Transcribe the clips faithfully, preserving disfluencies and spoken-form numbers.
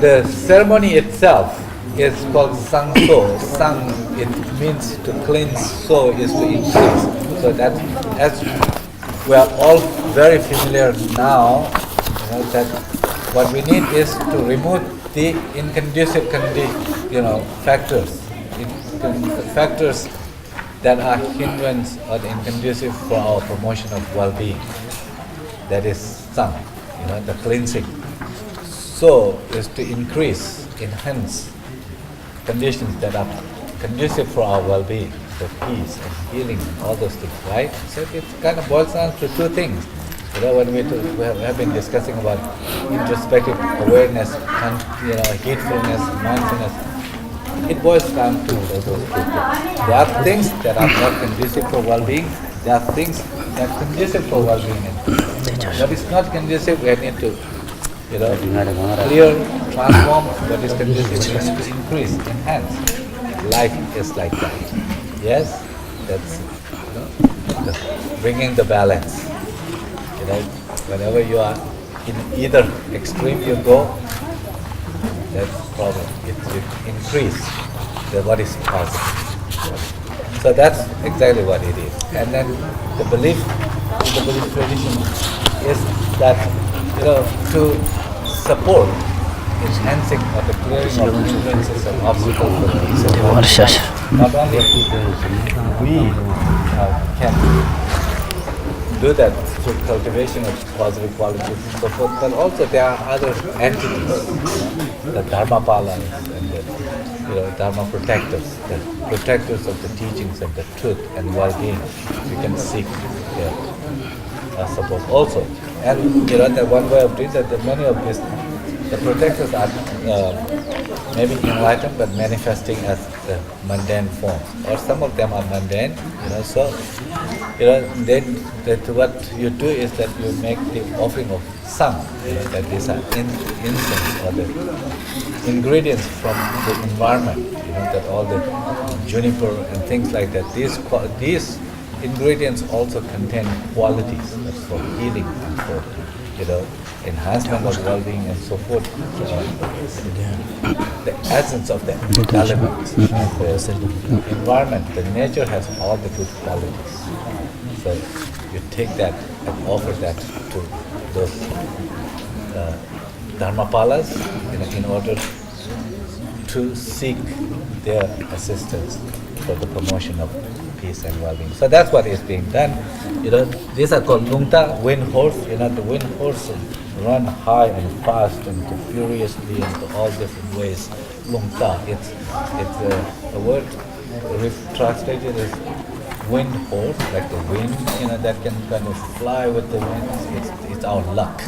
The ceremony itself is called Sangso. Sang, it means to cleanse, so is to increase. So that, as we are all very familiar now, you know, that what we need is to remove the inconducive condi- you know, factors, in, factors that are hindrance or inconducive for our promotion of well-being. That is Sang, you know, the cleansing. So is to increase, enhance conditions that are conducive for our well-being, the peace and healing and all those things, right? So it kind of boils down to two things. You know, when we, do, we have, have been discussing about introspective awareness, con- you know, heedfulness, mindfulness, it boils down to those two things. There are things that are not conducive for well-being. There are things that are conducive for well-being. And what is not conducive, we need to, you know, clear, transform. What is conducive, we need to increase, enhance. Life is like that. Yes, that's, you know, the, bringing the balance. You know, whenever you are in either extreme you go, that's problem. It, it increase the what is positive. So that's exactly what it is. And then the belief in the Buddhist tradition is that, you know, to support enhancing or the clearing of hindrances and obstacles for the peace of life, not only we uh, can do that through cultivation of positive qualities and so forth, but also there are other entities, the Dharmapalas and the, you know, Dharma protectors, the protectors of the teachings and the truth and well-being. You can seek their uh, support also. And, you know, the one way of doing that, that many of these, the protectors are uh, maybe enlightened but manifesting as the mundane forms, or some of them are mundane, you know. So, you know, then that what you do is that you make the offering of Sang, you know, that these are in, incense or the ingredients from the environment, you know, that all the juniper and things like that. These qua- these ingredients also contain qualities for healing and for, you know, enhancement of well-being and so forth. Uh, the essence of the element, the environment, the nature has all the good qualities. So you take that and offer that to those uh, Dharmapalas in, in order to seek their assistance for the promotion of peace and well-being. So that's what is being done. You know, these are called Lungta, wind horse. You know, the wind horse run high and fast and furiously and all different ways. Lungta, it's it's a, a word translated as wind horse, like the wind, you know, that can kind of fly with the winds. It's it's our luck.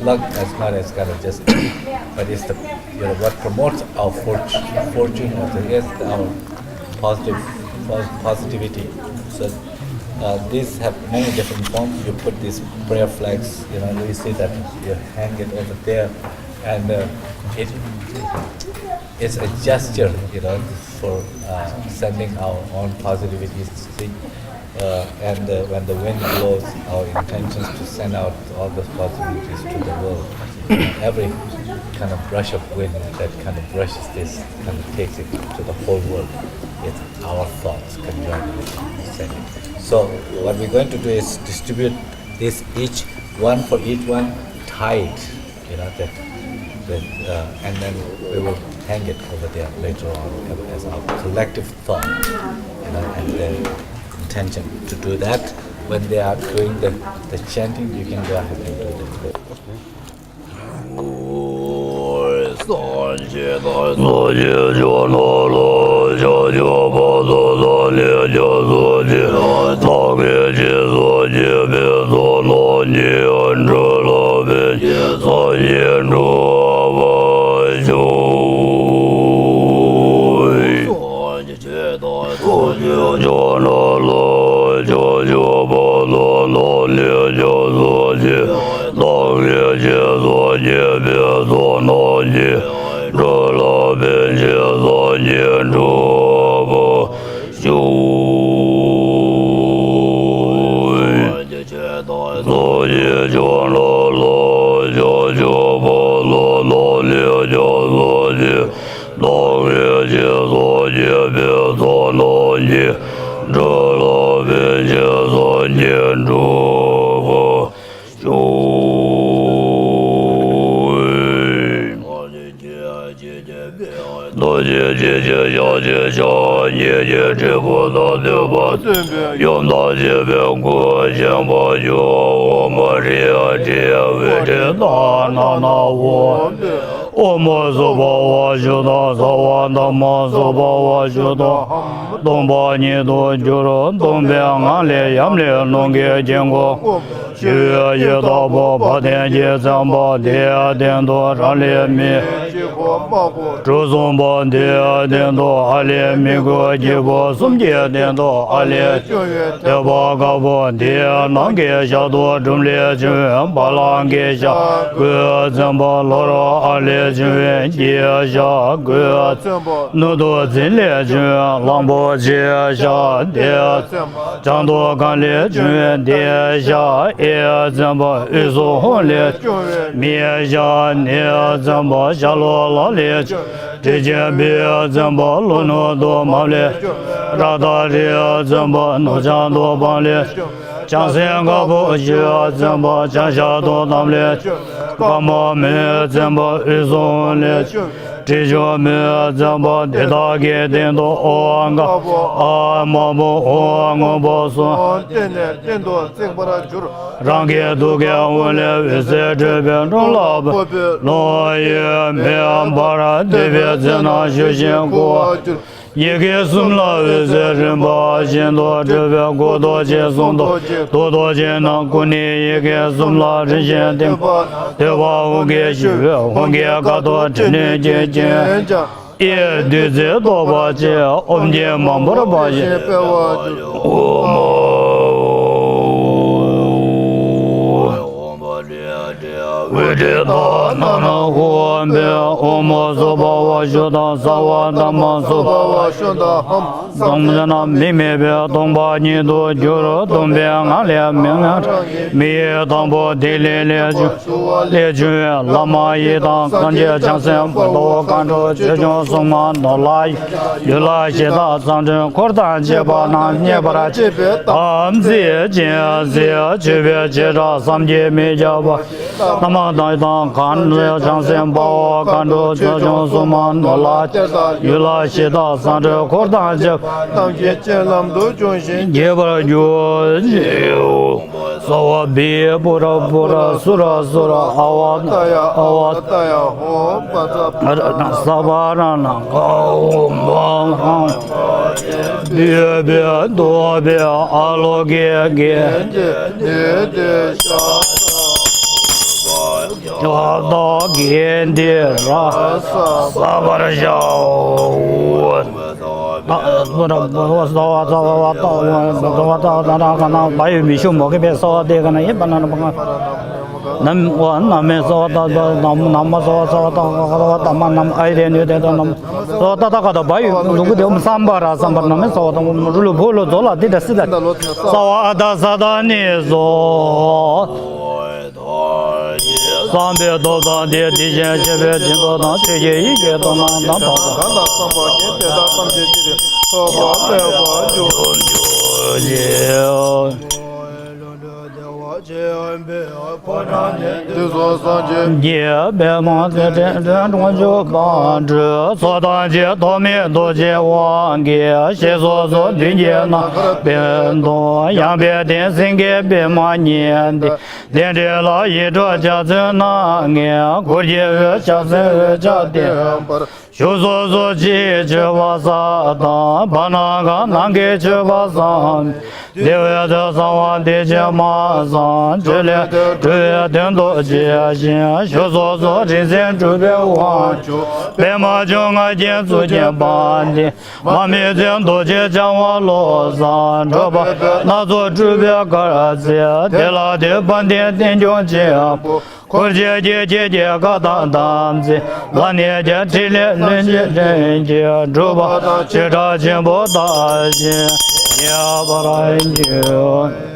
Luck as not as kind of just, but it's the, you know, what promotes our fortune, fortune or the, is our positive pos- positivity. So uh, these have many different forms. You put these prayer flags, you know, you see that you hang it over there, and uh, it it's a gesture, you know, for uh, sending our own positivity. See, uh, and uh, when the wind blows, our intentions to send out all those positivities to the world. Every kind of brush of wind that kind of brushes this, kind of takes it to the whole world. It's our thoughts conjoined with sending. So what we're going to do is distribute this each one for each one, tie it, you know, that, that uh, and then we will hang it over there later on as our collective thought, you know, and the intention to do that when they are doing the, the chanting, you can go ahead and do that. བསྐྱེད་པའི་ཚོགས་རྣམས་ཀྱིས། འགྲོ་ལ་ཕན་ཕྱིར་སངས་རྒྱས་འགྲུབ་པར་ཤོག། རྡོ་རྗེ་ཐེག་ཆེན་ཞལ་གཅིག་ཕྱག་གཉིས་ཀྱིས། དྲིལ་བུ་དང་བསྟོད་པ་གསུམ་པོས། ཡུམ་དང་བཅས་པའི་སྐུ་བཞེངས་པར་ཤོག། ཨོཾ་རིག་ཏྲི་བི་ཏྲི་ཏཱ་ན་ན་ཧོ། ཨོཾ་སྭ་བྷཱ་ཝ་ཤུདྡྷ་སརྦ་དྷརྨ་སྭ་བྷཱ་ཝ་ཤུདྡྷ་ཧཾ། སྟོང་པ་ཉིད་དུ་གྱུར། སྟོང་པའི་ངང་ལས་ཡབ་ལས་རླུང་གི་དཀྱིལ་འཁོར་ཞུ་བའི་ཡི་དྭགས་པོ་དཔལ་ལྡན་གྱི་བཙན་པོ་དེའི་སྟེང་དུ་ར་ལས་མི་གྲུ་གསུམ་པོ་དེའི་སྟེང་དུ་ཨ་ལས་མི་གོ་སྐྱེས་བུ་གསུམ་གྱི་སྟེང་དུ་ཨ་ལས་ཐོད་པ་དཀར་པོ་དེའི་ནང་གི་ཞལ་དུ་འབྲུམ་ལས་བྱུང་བའི་བ་ལང་གི་ཞྭ་གོས་བཙན་པོ་ལྷོ་རུ་ཨ་ལས་བྱུང་བའི་སྐྱེས་ཞྭ་གོས་བཙན་པོ་ནུབ་ཏུ་འཛིན་ལས་བྱུང་བའི་གླང་པོ་ཆེའི་ཞྭ་དེའི་བཙན་པོ་བྱང་དུ་གངས་ལས་བྱུང་བའི་དེའི་ཞྭ་གཡས་བཙན་པོ་དབུས་སུ་ཧཱུྃ་ལས་བྱུང་བའི་མིའི་ཞྭ། ནི་བཙན་པོ་ཤ་ལོ་ལ་ལས་བྱུང་བའི་དྲི་ཆེན་བུའི་བཙན་པོ། ལྷོ་ནུབ་ཏུ་མར་ལས་བྱུང་བའི་རཀྟ་རིའི་བཙན་པོ། ནུབ་བྱང་དུ་འབངས་ལས་བྱུང་བའི་བྱང་སེམས་དཀར་པོ་ཞི་བའི་བཙན་པོ། བྱང་ཤར་དུ་འདམ་ལས་བྱུང་བའི་དཀར་མོ་མོའི་བཙན་པོ། དབུས་སུ་ཧཱུྃ་ལས་བྱུང་བའི་དྲི་ཆུ་མོའི་བཙན་པོ། དེ་དག་གི་སྟེང་དུ་ཨོཾ་དཀར་པོ་ཨཱཿདམར་པོ་ཨོཾ་སྔོན་པོ་གསུམ་སྟེང་ནས་སྟེང་དུ་བརྩེགས་པར་གྱུར། རང་གི་ཐུགས་ཀའི་ཧཱུྃ་ལས་འོད་ཟེར་འཕྲོས་པས་འཁྲུལ་སློང་པོ་ལོང་ཡོད་མེད་པར་འདོད་པའི་ཚེ་ན་ཞུ་ཞིང་བསྐུལ་བར་གྱུར། ཡི་གེ་གསུམ་ལ་འོད་ཟེར་རིམ་པ་བཞིན་དུ་འཕྲོས་པས་སྐུ་རྡོ་རྗེ། གསུང་རྡོ་རྗེ། ཐུགས་རྡོ་རྗེ་རྣམས་སྐུ་ནི་ཡི་གེ་གསུམ་ལ་རིམ་བཞིན་ཐིམ་པ་ལ། ཐོད་པ་ཧཱུྃ་གི་ཞུ་བས་ཧཱུྃ་གི་ཁ་དོག་དྲི་ནི་ཀྱི་རྒྱན་ཀྱང་། ཨེ། བདུད་རྩི་བཟློག་པ་ཆེ། ཨོཾ་ཀྱི་མ་འབོར་བ་བཞིན་སྤེལ་བར་འགྱུར། ཨོཾ་བི་ཏྲི་ཏཱ་ན་ན་ཧོ། ཨོཾ་སྭ་བྷཱ་ཝ་ཤུདྡྷ་སརྦ་དྷརྨ་སྭ་བྷཱ་ཝ་ཤུདྡྷ་ཧཾ། སྟོང་པ་ཉིད་དུ་གྱུར། སྟོང་པའི་ངང་ལས་མི་མངོན་རང་གི་མིག་ཡི་དང་པོ་ཐིག་ལེ་ལས་བྱུང་། ལས་བྱུང་བའི་བླ་མ་ཡི་དམ་སངས་རྒྱས་བྱང་སེམས་དཔའ་རྟོགས་མཁའ་འགྲོ་ཆོས་སྐྱོང་སྲུང་མ་ནོར་ལྷ་ཡུལ་ལྷ་གཞི་བདག་ཚངས་དྲུང་འཁོར་དང་བཅས་པ་རྣམས་མཉེས་པར་བྱེད་པའི་དམ་ཚིག་ཅན། ཟས་མཆོད་པའི་བྱེ་བྲག་བསམ་གྱིས་མི་ཁྱབ་པ། ལྷ་མ་དང་དང་གང་བྱང་སེམས་དཔའ་བོ་མཁའ་འགྲོ་ཆོས་སྐྱོང་སྲུང་མ་ནོར་ལྷ་གཏེར་བདག་ཡུལ་ལྷ་གཞི་བདག་ཚངས་དྲུང་འཁོར་དང་བཅས་པ་རྣམས་ཀྱི་སྤྱན་ལམ་དུ་བྱུང་ཞིང་རྒྱས་པར་གྱུར་ཅིག། སྭ་བྷཱ་བི་པུ་ར་པུ་ར་སུ་ར་སུ་ར་ཨ་བ་ཏ་ཡ་ཨ་བ་ཏ་ཡ་ཧོ། པ་ཙ་པ་ར་ན་ས་བ་ར་ན་ག་ཨོ་མ་ཧ། བུ་བུ་དོ་བུ་ཨ་ལོ་གེ་གེ། ནི་དེ་ཤ་ཡ་ད་གེ་འདི་ར་ས་བར་ཤའོ། བ་ཡོད་མི་ཤུ་མོ་གེ་བེ་ས་བ་དེ་ག་ན་ཡེ་པ་ན་ན་པ་ང་ནམ་བ་ནམ་མེ་ས་བ་ད་ད་ནམ་ནམ་མ་ས་བ་ས་བ་ད་ག་ད་བ་ད་མ་ནམ་ཨའི་རེ་ནུ་དེ་ད་ནམ་ས་བ་ད་ད་ག་ད་བ་ཡོད་ལུ་གུ་དེ་བ་སམ་པ་ར་སམ་པ་ནམ་མེ་ས་བ་ད་རུ་ལུ་བུ་ལུ་ཛོ་ལ་དེ་ད་སི་ད་ས་བ་ཨ་ད་ས་ད་ནི་ཟོ། བསམ་པའི་སྟོབས་དང་དེ་དེ་བཞིན་གཤེགས་པའི་སྦྱིན་སྟོབས་དང་ཆོས་ཀྱི་ཡེ་ཤེས་སྟོབས་རྣམས་དང་བག་གང་ལ་བསམ་པ་བསྐྱེད་དེ་དག་ཐམས་ཅད་ཅི་རིགས་ཐོབ་པར་མོས་པར་འགྱུར། དུས་གསུམ་སངས་རྒྱས་པདྨ་ཚེ་ཕྲེང་དྲུང་འཇུག་པ་སྤྲུལ་ཚོགས་དང་བཅས་ཐོགས་མེད་རྡོ་རྗེའི་དབང་གིས་ཞེས་སོགས་སོ་བདུན་གྱི་རྣམ་པར་སྤེལ་དོ། ཡང་དཔལ་ལྡན་སེང་གེ་པདྨ་ཉི་ཟླའི། གདན་འདྲེན་ལ་ཡིད་འཕྲོག་འཇའ་ཚོན་སྣ་ལྔའི། འཁོར་གྱི་འོད་ཆགས་སེ་འོད་ཆགས་ལྡན་པར་བཞུགས་སོ་སོ། ཕྱི་ཡི་མཆོད་པ་བསགས་དང་བར་སྣང་གང་སྣང་གི་མཆོད་པ་བསགས་ནས། དེ་བས་ཏེ་གསང་བ་བདེ་ཆེན་མ་བསམ་ཆོས་ལས་གྲོལ་བའི་དོན་དུ་བྱས་ཤིང་བཞུགས་སོ་སོ། རིག་འཛིན་གྲུབ་པའི་དབང་ཕྱུག་པདྨ་འབྱུང་ལྔ་རྒྱན་གཙུག་རྒྱན་དཔལ་ལྡན། མར་མེ་མཛད་རྡོ་རྗེ་འཆང་དབང་བློ་བཟང་གྲགས་པ་སྣ་ཚོགས་སྤྲུལ་པའི་དཀར་རྩེ། དེ་ལ་དེ་དཔལ་ལྡན་བསྟན་སྐྱོང་ཆེན་པོ། འཁོར་བཅས་ཀྱི་ཁྱེད་ཀྱི་བཀའ་དང་དམ་ཚིག་ལ་གནས་ཀྱང་ཕྲིན་ལས་ལྷུན་གྱིས་ལྷུན་གྱིས་གྲུབ་པ་དང་བྱེ་བྲག་ཆེན་པོ་དག་བཞིན། ཡང་བར་འགྱུར།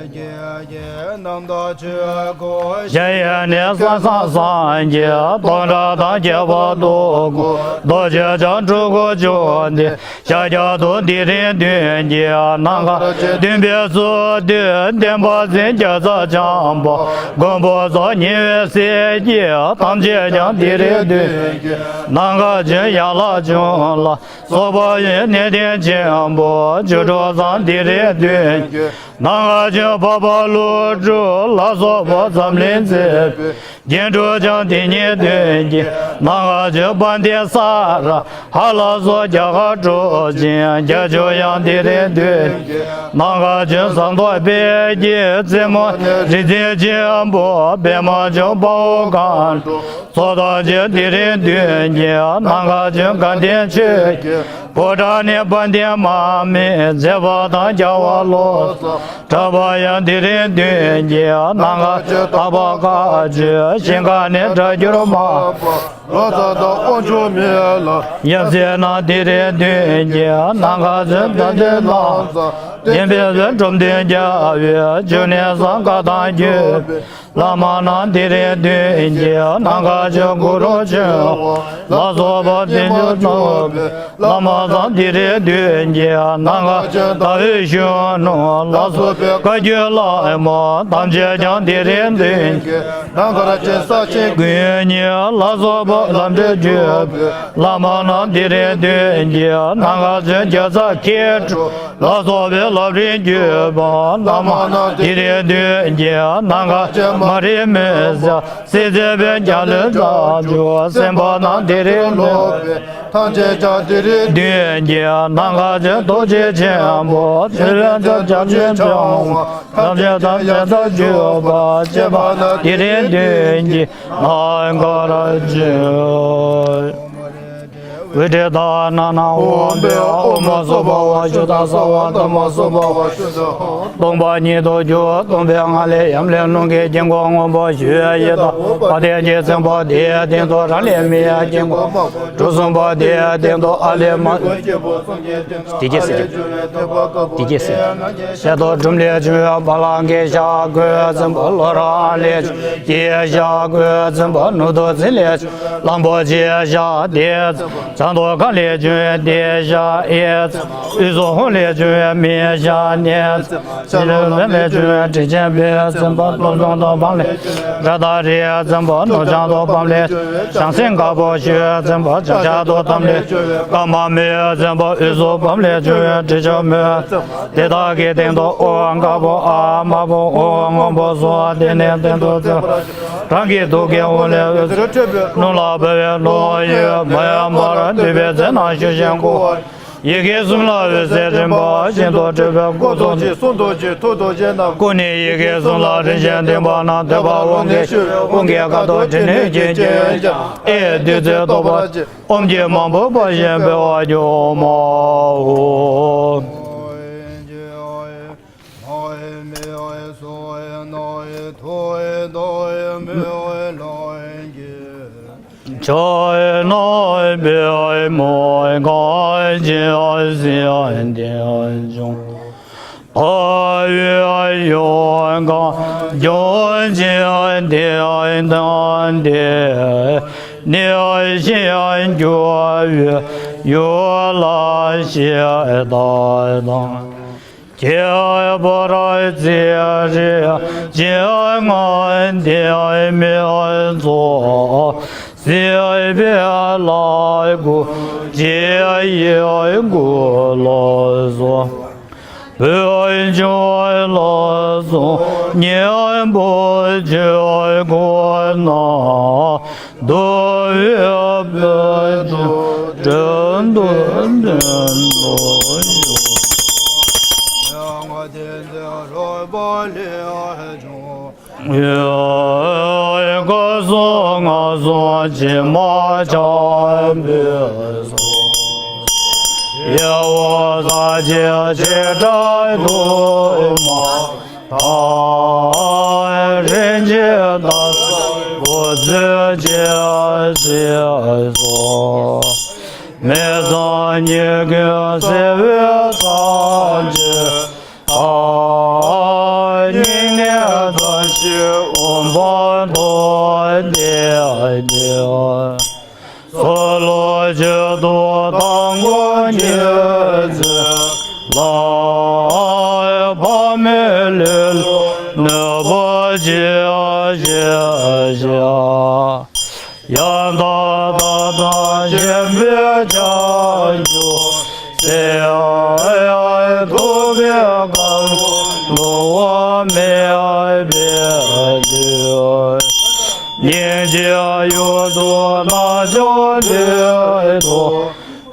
གཞན་ཡང་ནི་ས་སངས་སངས་ཀྱི་སྟོང་ཕྲག་དང་བརྒྱད་པ་དུ་གོ། རྡོ་རྗེ་འཆང་དྲུག་གོ་བཅུ་སྟེ། ཤཱཀྱ་ཐུབ་དེ་རིང་བདུན་གྱི་ནམ་མཁའ་སྟོན་པའི་ཚུལ་དུ། བསྟན་པ་འཛིན་རྒྱ་ཚ་འཆང་པོ་མགོན་པོ་རྫོགས་ཉེ་བའི་སྲས་ཀྱི། ཐམས་ཅད་ཀྱང་དེ་རིང་བདུན་གྱི་ནམ་མཁའ་བྱོན། ཡན་ལག་བྱོན་ལ་སོགས་པ་ཡི་གནས་བརྟན་ཆེན་པོ་བཅུ་དྲུག་ཚང་། དེ་རིང་བདུན་གྱི་ནམ་མཁའ་བྱོན། འཕགས་པ་ཀླུ་སྒྲུབ་ལ་སོགས་པ་འཛམ་གླིང་མཛེས་པའི་རྒྱན་དྲུག་ཀྱང་དེ་ཉིད་བདུན་གྱི་ནམ་མཁའ་བྱོན། དཔལ་ལྡན་ས་ར་ཧ་ལ་སོགས་རྒྱ་གར་གྲུབ་ཆེན་བརྒྱད་ཅུ་ཡང་དེ་རིང་བདུན་གྱི་ནམ་མཁའ་བྱོན། ཟངས་མདོག་དཔལ་གྱི་རྩེ་མོ་རིག་འཛིན་ཆེན་པོ་པདྨ་འབྱུང་དཔའ་བོ་མཁའ་འགྲོ་ཚོགས་དང་བཅས་དེ་རིང་བདུན་གྱི་ནམ་མཁའ་བྱོན། དགའ་ལྡན་ཆོས་ཀྱི་ཕོ་བྲང་ནས་དཔལ་ལྡན་མར་མེ་མཛད་པ་དང་རྒྱལ་བ་བློ་བཟང་གྲགས་པ་ཡང་དེ་རིང་བདུན་གྱི་ནམ་མཁའ་བྱོན། དག་པ་བཀའ་བརྒྱུད་ཞིང་ཁམས་ནས་སྒྲ་བསྒྱུར་མར་པ་ལོ་ཙཱ་དང་དབང་ཕྱུག་མི་ལ་ཡབ་སྲས་རྣམས་དེ་རིང་བདུན་གྱི་ནམ་མཁའ་བྱོན། དགའ་ལྡན་ལམ་བཟང་བསྟན་པའི་བཟོད། འབྲོམ་སྟོན་རྒྱལ་བའི་འབྱུང་གནས་སམ། བཀའ་དང་བརྒྱུད་པའི་བླ་མ་རྣམས་དེ་རིང་བདུན་གྱི་ནམ་མཁའ་བྱོན། གུ་རུ་ཆོས་དབང་ལ་སོགས་པ་བསྟན་འགྱུར་རྣམས་བླ་མ་ཚང་དེ་རིང་བདུན་གྱི་ནམ་མཁའ་བྱོན། ཟླ་འོད་གཞོན་ནུ་ལ་སོགས་པའི་བཀའ་བརྒྱུད་བླ་མ་ཐམས་ཅད་ཀྱང་དེ་རིང་བདུན་གྱི་ནམ་མཁའ་བྱོན། ས་ཆེན་དགུན་ཉི་ལ་སོགས་པ་ལམ་འབྲས་བརྒྱུད་པའི་བླ་མ་རྣམས་དེ་རིང་བདུན་གྱི་ནམ་མཁའ་བྱོན། རྒྱ་ཚ་མཁས་གྲུབ་ལ་སོགས་པའི་ལམ་རིམ་བརྒྱུད་པ་བླ་མ་རྣམས་དེ་རིང་བདུན་གྱི་ནམ་མཁའ་བྱོན། མ་རིག་མུན་སེལ་སྲིད་རྩེ་བའི་རྒྱལ་བློན་རྣམས་ཀྱང་སེམས་དཔའ་རྣམས་དེ་རིང་ལོག་པའི་ཐམས་ཅད་ཀྱང་དེ་རིང་བདུན་གྱི་ནམ་མཁའ་བྱོན། རྡོ་རྗེ་ཆེན་པོ་ཚུལ་ལྡན་རྒྱལ་བློན་འཆང་བ་ཐམས་ཅད་ཐམས་ཅད་དང་བཅས་པ་རྣམས་དེ་རིང་བདུན་གྱི་ནམ་མཁའ་བྱོན། འོད་འདྲེས་དང་ནག་ནག་འོད་འབར་འོ་མ་སོགས་པ་བ་ཅུ་དང་ས་བ་དང་མ་སོགས་པ་བ་ཅུ་དང་། སྟོང་པ་ཉིད་དུ་གྱུར། སྟོང་པའི་ངང་ལས་ཡབ་ལས་རླུང་གི་དཀྱིལ་འཁོར་སྔོན་པོ་ཞི་བའི་ཡི་དྭགས་དཔལ་ལྡན་གྱི་སེམས་དཔའ་དེའི་སྟེང་དུ་རང་ལས་མི་གཡོ་དཀྱིལ་འཁོར་དམར་པོ་གྲུ་གསུམ་པ་དེའི་སྟེང་དུ་ཨ་ལས་མ། དེ་སྐད་ཟེར། དེ་སྐད་ཟེར། ཞལ་དུ་འབྲུམ་ལས་བྱུང་བའི་བ་ལང་གི་ཞྭ་གོས་བཙུན་པོ། ལོ་ར་ལས་བྱུང་བའི་ཞྭ་གོས་བཙུན་པོ། སྣུབས་ཏོ་རྫི་ལས་བྱུང་བའི་གླང་པོ་ཆེའི་ཞྭ་དེ་བཙུན་པོ། བྱང་དུ་ཁ་ལས་བྱུང་བའི་དེ་ཞྭ་ཨེ་བཙུན་པོ། དབུས་སུ་ཧོར་ལས་བྱུང་བའི་མི་ཞྭ་ནེ་བཙུན་པོ། ཕྱི་ལུ་ལུ་ལས་བྱུང་བའི་དྲི་ཆེན་བེ་བཙུན་པོ། ལྷོ་ལུང་དུ་བམ་ལས་ར་དྭ་རི་བཙུན་པོ། ནུབ་བྱང་དུ་བམ་ལས་བྱང་སེམས་དཀར་པོ་ཞི་བའི་བཙུན་པོ། བྱང་ཤར་དུ་དམ་ལས་ཀརྨ་མི་བཙུན་པོ། དབུས་སུ་བམ་ལས་བྱུང་བའི་དྲི་ཆབ་མི་བཙུན་པོ། དེ་དག་གི་སྟེང་དུ་ཨོ་དཀར་པོ་ཨ་དམར་པོ་ཨོ་སྔོན་པོ་སོགས་དེ་ནས་སྟེང་དུ་བཙུན་པོ། རང་གི་ཐུགས་ཀའི་དབུ་ལས་འོད་ཟེར་འཕྲོས་པའི་རླུང་ལ་བབས་པའི་རླུང་ཡོད་མ་ཡ་མར་འདུས་པའི་རྩེ་ན་ཞུ་ཞིང་བསྐོར་བ། ཡི་གེ་གསུམ་ལ་འོད་ཟེར་རིམ་པ་བཞིན་དུ་འཕྲོས་པའི་སྐུ་གསུང་ཐུགས་ཀྱི་གསུང་རྡོ་རྗེ་ཐུགས་རྡོ་རྗེ་རྣམས་བསྐོར་ནས། ཡི་གེ་གསུམ་ལ་རིམ་བཞིན་ལྡན་པ་རྣམས་ཐོད་པ་དབང་གིས་ཞུ་བའི་དབང་གི་ཁ་དོག་དྲི་ནི་གྱོན་ཅིང་ཡོན་ཀྱང་ཨེ་བདུད་རྩི་གཏོར་བ་ཅན་ཨོམ་གྱི་མ་འབུབས་པ་བཞིན་འབེལ་བར་གྱུར་མའོ། ཕྱག་ན་པདྨོ་གང་ཞིག་གཟིགས་ཏེ་བྱུང་། ལྷ་ཡི་ཡུལ་གང་ཁྱོད་ཀྱིས་བསྟན་ཏེ། ནི་ཞིང་རྒྱུ་བའི་ཡུལ་ལ་གཤེགས་པ་དང་། ཁྱད་པར་ཚེ་རིང་ཅན་ང་དེ་མི་ཚོགས། སྲིད་པའི་ལ་སྐུ་ཅི་ཡི་སྐུ་ལ་སོགས། བོད་ལྗོངས་ལ་སོགས་སྙིང་པོ་ཆོས་སྐུ་ན། འདུ་བའི་བོད་དུ་སྤྲུལ་དུ་བསྟན་དུ་གསོལ། ཡང་དེ་ཚེ་རོལ་པ་ལས་བྱུང་། ཡང་སྐུ་གསུང་ངག་གསུང་ཕྱི་མ་འཆང་བའི་གསུང་། ཡ་ཝ་ས་ཅི་བྱེ་བྲག་དུ་མ། ད་རིན་ཆེན་དང་སྐུ་ཚེ་ཆེ་ཞེས་སོ། མི་ཚང་ཉེས་ཀུན་སེལ་བའི་སངས་རྒྱས། ཀྱི་ཡུལ་དུ་རྣལ་འབྱོར་འདུས་ཏོ།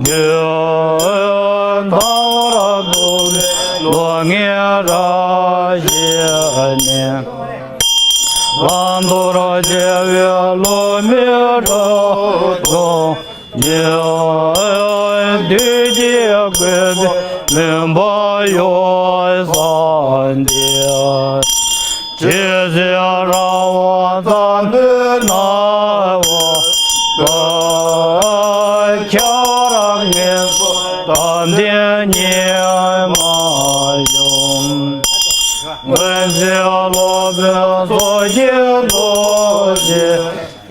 ཉོན་དང་བར་དོ་བའི་ལོ་ལྔའི་རང་བཞིན་ནི། བླང་དོར་བྱེད་པའི་བློ་མི་གྲུབ་ཀྱང་། ཉོན་དུས་ཀྱིས་བསྐོས་པའི་མུན་པ་ཡོངས་བསལ་ཏེ། ཇི་སྲིད་རང་དབང་ཙམ་དུ་སྣང་བ་དང་། ཁྱབ་པར་ངེས་པའི་དམ་ལྡན་ཉིད་མ་བྱུང་། སྔོན་ཆད་སློབ་དཔོན་ཚོགས་ཀྱི་ཐུགས་རྗེ་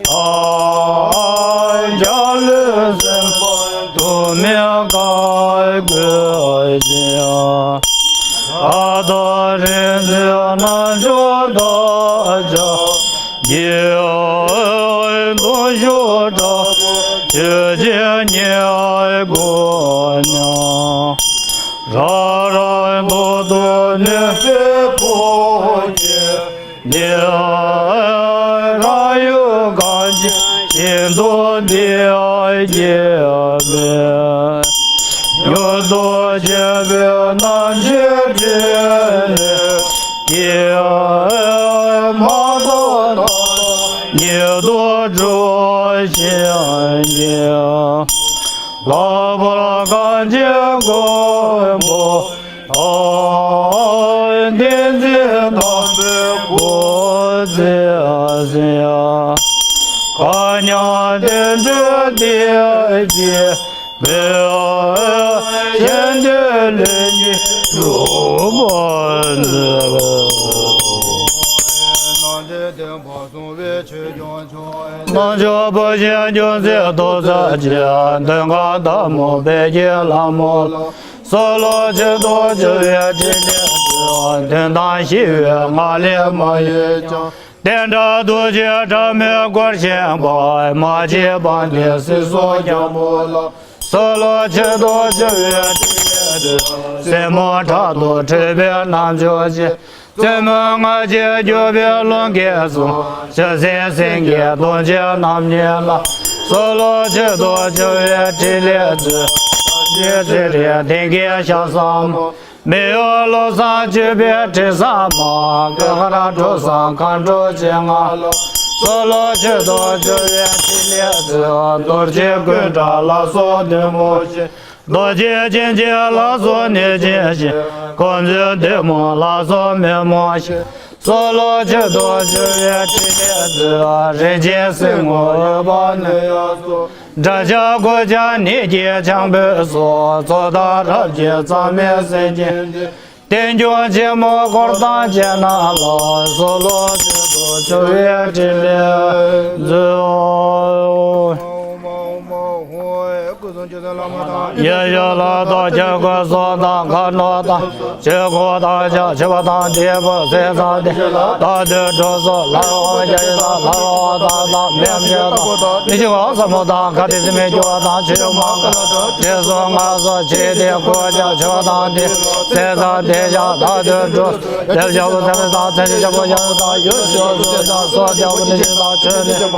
དང་། འཇའ་ལུས་སེམས་དཔའ་དུ་མས་བཀའ་བསྒོས་ཤིང་། ད་ལྟ་རིག་འཛིན་རྣལ་འབྱོར་བདག་ཅག་གིས། གདུང་ཤུགས་དྲག་པོས་ཆོས་ཀྱི་ཉེར་བསྐོར་ནས། རང་རང་ཐོག་ཏུ་གནོད་པའི་ཕོག་གྱུར་ནས། རང་ཡུལ་གངས་ཅན་ཞིང་དུ་བདེ་བར་སྐྱེས་པས། མྱུར་དུ་སྐྱེ་བོའི་རྣམ་ཤེས་སྤྲུལ་ནས་ཀྱི། མ་དག་ཐ་དད་ཉིད་དུ་གྲུབ་ཤིང་གི། ལྷག་པར་གངས་ཅན་མགོན་པོ་དང་། བསྟན་འཛིན་དམ་པའི་སྐུ་ཚེ་ཟིན། མཁའ་མཉམ་རྟེན་འབྲེལ་བདེ་སྐྱིད་པའི། གཞན་དོན་ལས་ཉིད་འགྲུབ་པར་མཛོད། རྣལ་འབྱོར་པོ་ཆེན་ཅུང་ཟད་ཐོབ་ཚར་གྱི། མདུན་ཁ་ཟླ་མོ་བོད་ཀྱི་ལྷ་མོ་ལ། སྲོག་ལོ་ཆིག་སྟོང་བཅུ་བའི་ཕྲིན་ལས་མཛོད། དོན་དམ་ཞི་བའི་ངང་ལས་མ་གཡོས་ཀྱང་། བསྟན་དགྲ་རྡོ་རྗེ་དྲག་མོས་བསྐོར་བཞིན་པ། མ་གཅིག་པ་འདི་སྲིད་གསུམ་རྒྱལ་མོ་ལ། སྲོག་ལོ་ཆིག་སྟོང་བཅུ་བའི་ཕྲིན་ལས་མཛོད། སྲིན་མོ་ཕྲག་དོག་ཁྲོས་པའི་རྣམ་ཅོག་ཅན། བཙུན་མོ་ལྔ་བརྒྱས་བསྒྱུར་བའི་རླུང་གིས་བཟུང་། ཆུ་སྲིན་སེང་གེ་གདོང་ཅན་རྣམ་གཉིས་ལ། སྲོག་ལོ་ཆིག་སྟོང་བཅུ་བའི་ཕྲིན་ལས་མཛོད། རྡོ་རྗེ་ཚེ་རིང་གདན་གྱི་ཞབས་ཟབ་མོ། མི་གཡོ་བློ་བཟང་སྤྱོད་པའི་དྲི་ཟ་མ། གོས་དཀར་གྲོ་བཟང་མཁའ་འགྲོ་ཆེ་ལྔ་ལ། སྲོག་ལོ་ཆིག་སྟོང་བཅུ་བའི་ཕྲིན་ལས་མཛོད། རྡོ་རྗེ་ཀུན་གྲགས་ལ་སོགས་བདུད་མོ་ཆེ། རྡོ་རྗེ་སྤྱན་ཆེན་ལ་སོགས་གནོད་སྦྱིན་ཆེ། འཁོར་འཛིན་བདུད་མོ་ལ་སོགས་མི་མོ་ཆེ། སྲོག་ལོ་ཆིག་སྟོང་བཅུ་བའི་ཕྲིན་ལས་མཛོད། རིན་ཆེན་གསེར་དངུལ་འོད་འབར་ནུས་ཡོད་སོགས། དགྲ་ཇག་རྐུན་ཇག་ནད་ཀྱི་འཆང་ཕོད་སོགས། ཚོགས་བདག་རབ་ཀྱི་མཚམས་མེད་སེམས་ཅན་འདི། བསྟན་སྐྱོང་ཆེན་མོ་འཁོར་དང་བཅས་རྣམས་ལ། སྲོག་ལོ་ཆིག་སྟོང་བཅུ་བའི་ཕྲིན་ལས་མཛོད། ཡེ་ཤེས་ལ་སོགས་ཆོས་སྐུ་གསུང་དང་མཁའ་འགྲོ་དང་། ཆོས་སྐུ་དང་ཕྱག་མཆོད་པ་དང་དེ་བར་གསེར་ཟངས་དེ། བདག་མདུན་དྲུག་སོགས་ལྷ་དབང་རྒྱ་ཡི་དང་ལྷ་དབང་དང་དང་མི་འམ་ཆོས་དང་མི་འཆི་བ་ཟབ་མོ་དང་། ག་དེ་སྲིད་མི་འགྱུར་བ་དང་ཆོས་མང་ག་ལ་དང་། དེ་སོགས་ལྔ་སོགས་ཆོས་དེ་སྐུ་ཕྱག་མཆོད་པ་དང་དེ། གསེར་ཟངས་དེ་ཕྱག་བདག་མདུན་དྲུག་ལེགས་བྱ་བ་ཚད་མེད་དང་ཚད་ཅན་ཞབས་པད་ཡངས་དང་ཡུལ་ཕྱོགས་སུ་དང་སོགས་རྒྱལ་པོ་ནི་ཞིག་དང་ཆོས་ནི་མ་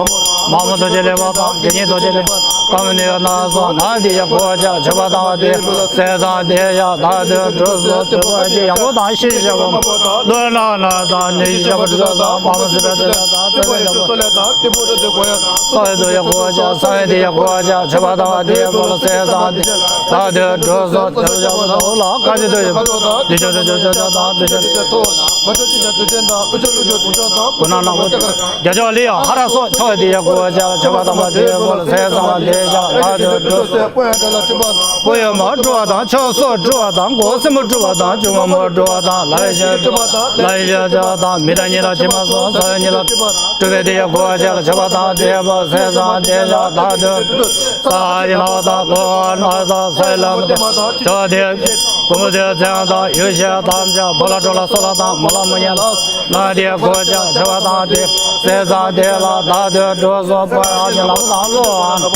མོ་རྡོ་རྗེ་ལེགས་པ་དང་དགེ་བསྙེན་རྡོ་རྗེ་ལེགས་པ་དཀའ་མོ་ནི་ཡོད་ན་སོགས་ནང་དེ་ཡང་སྐུ་ཕྱག་མཆོད་པ་དང་དེ། གསེར་ཟངས་དེ་ཡང་དག་དོན་གྲུབ་སོགས་དུས་བབ་ཀྱི་ཡང་སྒོ་དང་ཤེས་བྱ་བ་མ་མོ་དང་ལོ་ན་ན་དང་ནི་ཞབས་པད་དྲུག་དང་མ་མོ་སྲིད་པའི་དྲུག་དང་ཚེ་བའི་ཡང་སྒོ་ས་བའི་དུ་ཡང་སྐུ་ཕྱག་ས་བའི་དེ་ཡང་སྐུ་ཕྱག་མཆོད་པ་དང་དེ་ཡང་སྐུ་ལ་གསེར་ཟངས་དེ་ཡང་དག་དོན་གྲུབ་སོགས་དུས་བབ་ཀྱི་ཡང་སྒོ་དང་ལ་ཀ་ཅི་དུ་ཡང་དུ་ཅོ་དུ་ཅོ་དང་དུ་ཅོ་དུ་ཅོ་ཐོག་ཀུན་ནས་ནག་པོ་རྒྱ་ཕྱོགས་ལི་ཡ་ཧ་ར་སོགས་ཕྱོགས་དེ་ཡང་སྐུ་ཕྱག་མཆོད་པ་དང་མ་དེ་སྐུ་ལ་གསེར་ཟངས་དེ་ཡང་དག་དོན་གྲུབ་སོགས་སྤུ་ཡོད་དེ་ལ་སྤྲུལ་པ་སྤུ་ཡོད་མ་སྤྲུལ་པ་དང་ཕྱོགས་སོགས་སྤྲུལ་པ་དང་སྒོ་སྲིན་མོ་སྤྲུལ་པ་དང་ཆུ་མོ་མོ་སྤྲུལ་པ་དང་ལ་ཡི་ཤ་སྤྲུལ་པ་དང་ལ་ཡི་ཤ་སྤྲུལ་པ་དང་མི་དང་གཉིས་ལ་ཕྱི་མ་སོགས་ས་བོན་གཉིས་ལ་སྤྲུལ་པ་སྤྲུལ་པའི་དེ་ཡང་སྐུ་ཕྱག་ལ་མཆོད་པ་དང་དེ་ཡང་གསེར་ཟངས་དེ་ཡང་དག་དོན་གྲུབ་ས་ཡི་ལ་དང་ལོ་ན་དང་ས་ཡི་ལ་མ་དང་ཕྱོགས་དེ། ཀུ་མུ་དའི་མཚན་དང་ཡེ་ཤེས་ཐམས་ཅད་བོ་ལ་ཏོ་ལ་སོ་ལ་དང་མུ་ལ་མུ་ཉེ་ལ་སོགས་སྣ་དེའི་སྒོ་ཕྱག་བྱེ་བ་དང་དེ་ཟས་གཙང་དེ་ལ་བདག་དོན་གྲུབ་སོགས་པོ་ཡང་ཞིང་ལམ་དང་བློ་ཨ་ས་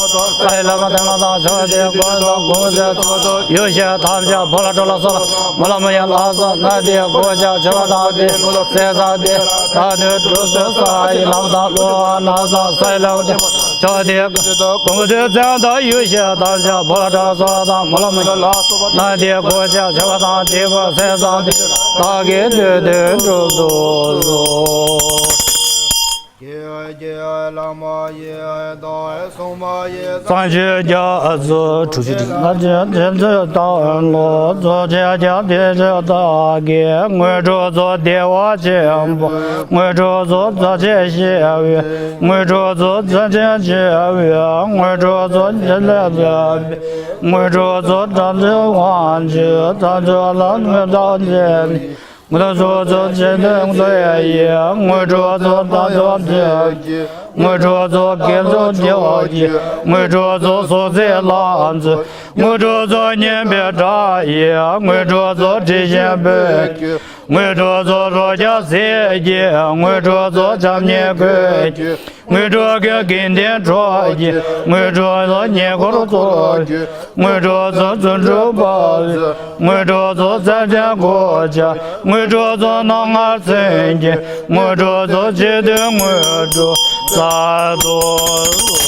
ཡི་ལམ་དང་ལ་དང་བྱེ་བ་དེའི་སྒོ་དང་ཀུ་མུ་དའི་ཚོགས་དང་ཡེ་ཤེས་ཐམས་ཅད་བོ་ལ་ཏོ་ལ་སོ་ལ་མུ་ལ་མུ་ཉེ་ལ་སོགས་སྣ་དེའི་སྒོ་ཕྱག་བྱེ་བ་དང་དེ་ཟས་གཙང་དེ་བདག་དོན་གྲུབ་སོགས་ས་ཡི་ལམ་དང་བློ་ཨ་ན་ས་ས་ཡི་ལམ་དང་བྱེ་བ་དེའི་སྒོ་ཀུ་མུ་དའི་མཚན་དང་ཡེ་ཤེས་ཐམས་ཅད་བོ་ལ་ཏོ་ལ་སོ་ལ་དང་མུ་ལ་མུ་ཉེ་ལ་སོགས་སྣ་དེའི་སྒོ་ཕྱག་བྱེ་བ་དང་དེ་བ་ཟས་གཙང་དེ་བདག་གི་དོན་དུ་གྲུབ་ཏུ་གསོལ། སངས་རྒྱས་རྒྱ་མཚོ་དྲུག་ཅུ་དྲུག་ལྔ་བཅུ་ཐེར་མཛད་དང་ལོ་རྫོགས་ཆེན་རྒྱ་མཚོ་བདེ་བ་ཆེན་པོ་དངོས་གྲུབ་ཚོགས་རྩ་ཆེན་ཞེས་པའི་དངོས་གྲུབ་ཚོགས་རྩ་ཆེན་ཞེས་པའི་དངོས་གྲུབ་ཚོགས་ཆེན་ལས་བརྩམས་པའི་དངོས་གྲུབ་ཚོགས་དྲག་ཅན་དབང་ཕྱུག་དང་ཚོགས་ལ་དངོས་དང་བཅས་ནས་དངོས་གྲུབ་ཚོགས་ཆེན་དོན་མཛད་ཡི་དངོས་གྲུབ་ཚོགས་དང་ཚོགས་ཆེན་གྱི་དངོས་གྲུབ་ཚོགས་དགེ་ཚོགས་ཀྱི་འོག་གི་དངོས་གྲུབ་ཚོགས་སོགས་ཚེ་ལ་མཛོད། དངོས་གྲུབ་ཚོགས་སྙན་པའི་སྒྲ་ཡི་དངོས་གྲུབ་ཚོགས་དྲི་ཞིམ་པོའི་དངོས་གྲུབ་ཚོགས་རོ་བརྒྱ་ཟས་ཀྱི་དངོས་གྲུབ་ཚོགས་བྱམས་སྙིང་རྗེ་གི་དངོས་གྲུབ་ཀྱི་དགེ་འདུན་གྲོགས་ཀྱི་དངོས་གྲུབ་ཚོགས་ཉེ་འཁོར་ཚོགས་ཀྱི་དངོས་གྲུབ་ཚོགས་རྫུ་འཕྲུལ་པ་དངོས་གྲུབ་ཚོགས་ཚད་ལྡན་གོ་ཆ་དངོས་གྲུབ་ཚོགས་རྣམ་ལྔ་ཚན་གྱི་དངོས་གྲུབ་ཚོགས་ཆེ་འདོད་དངོས་གྲུབ་ཚོགས་རྫོགས།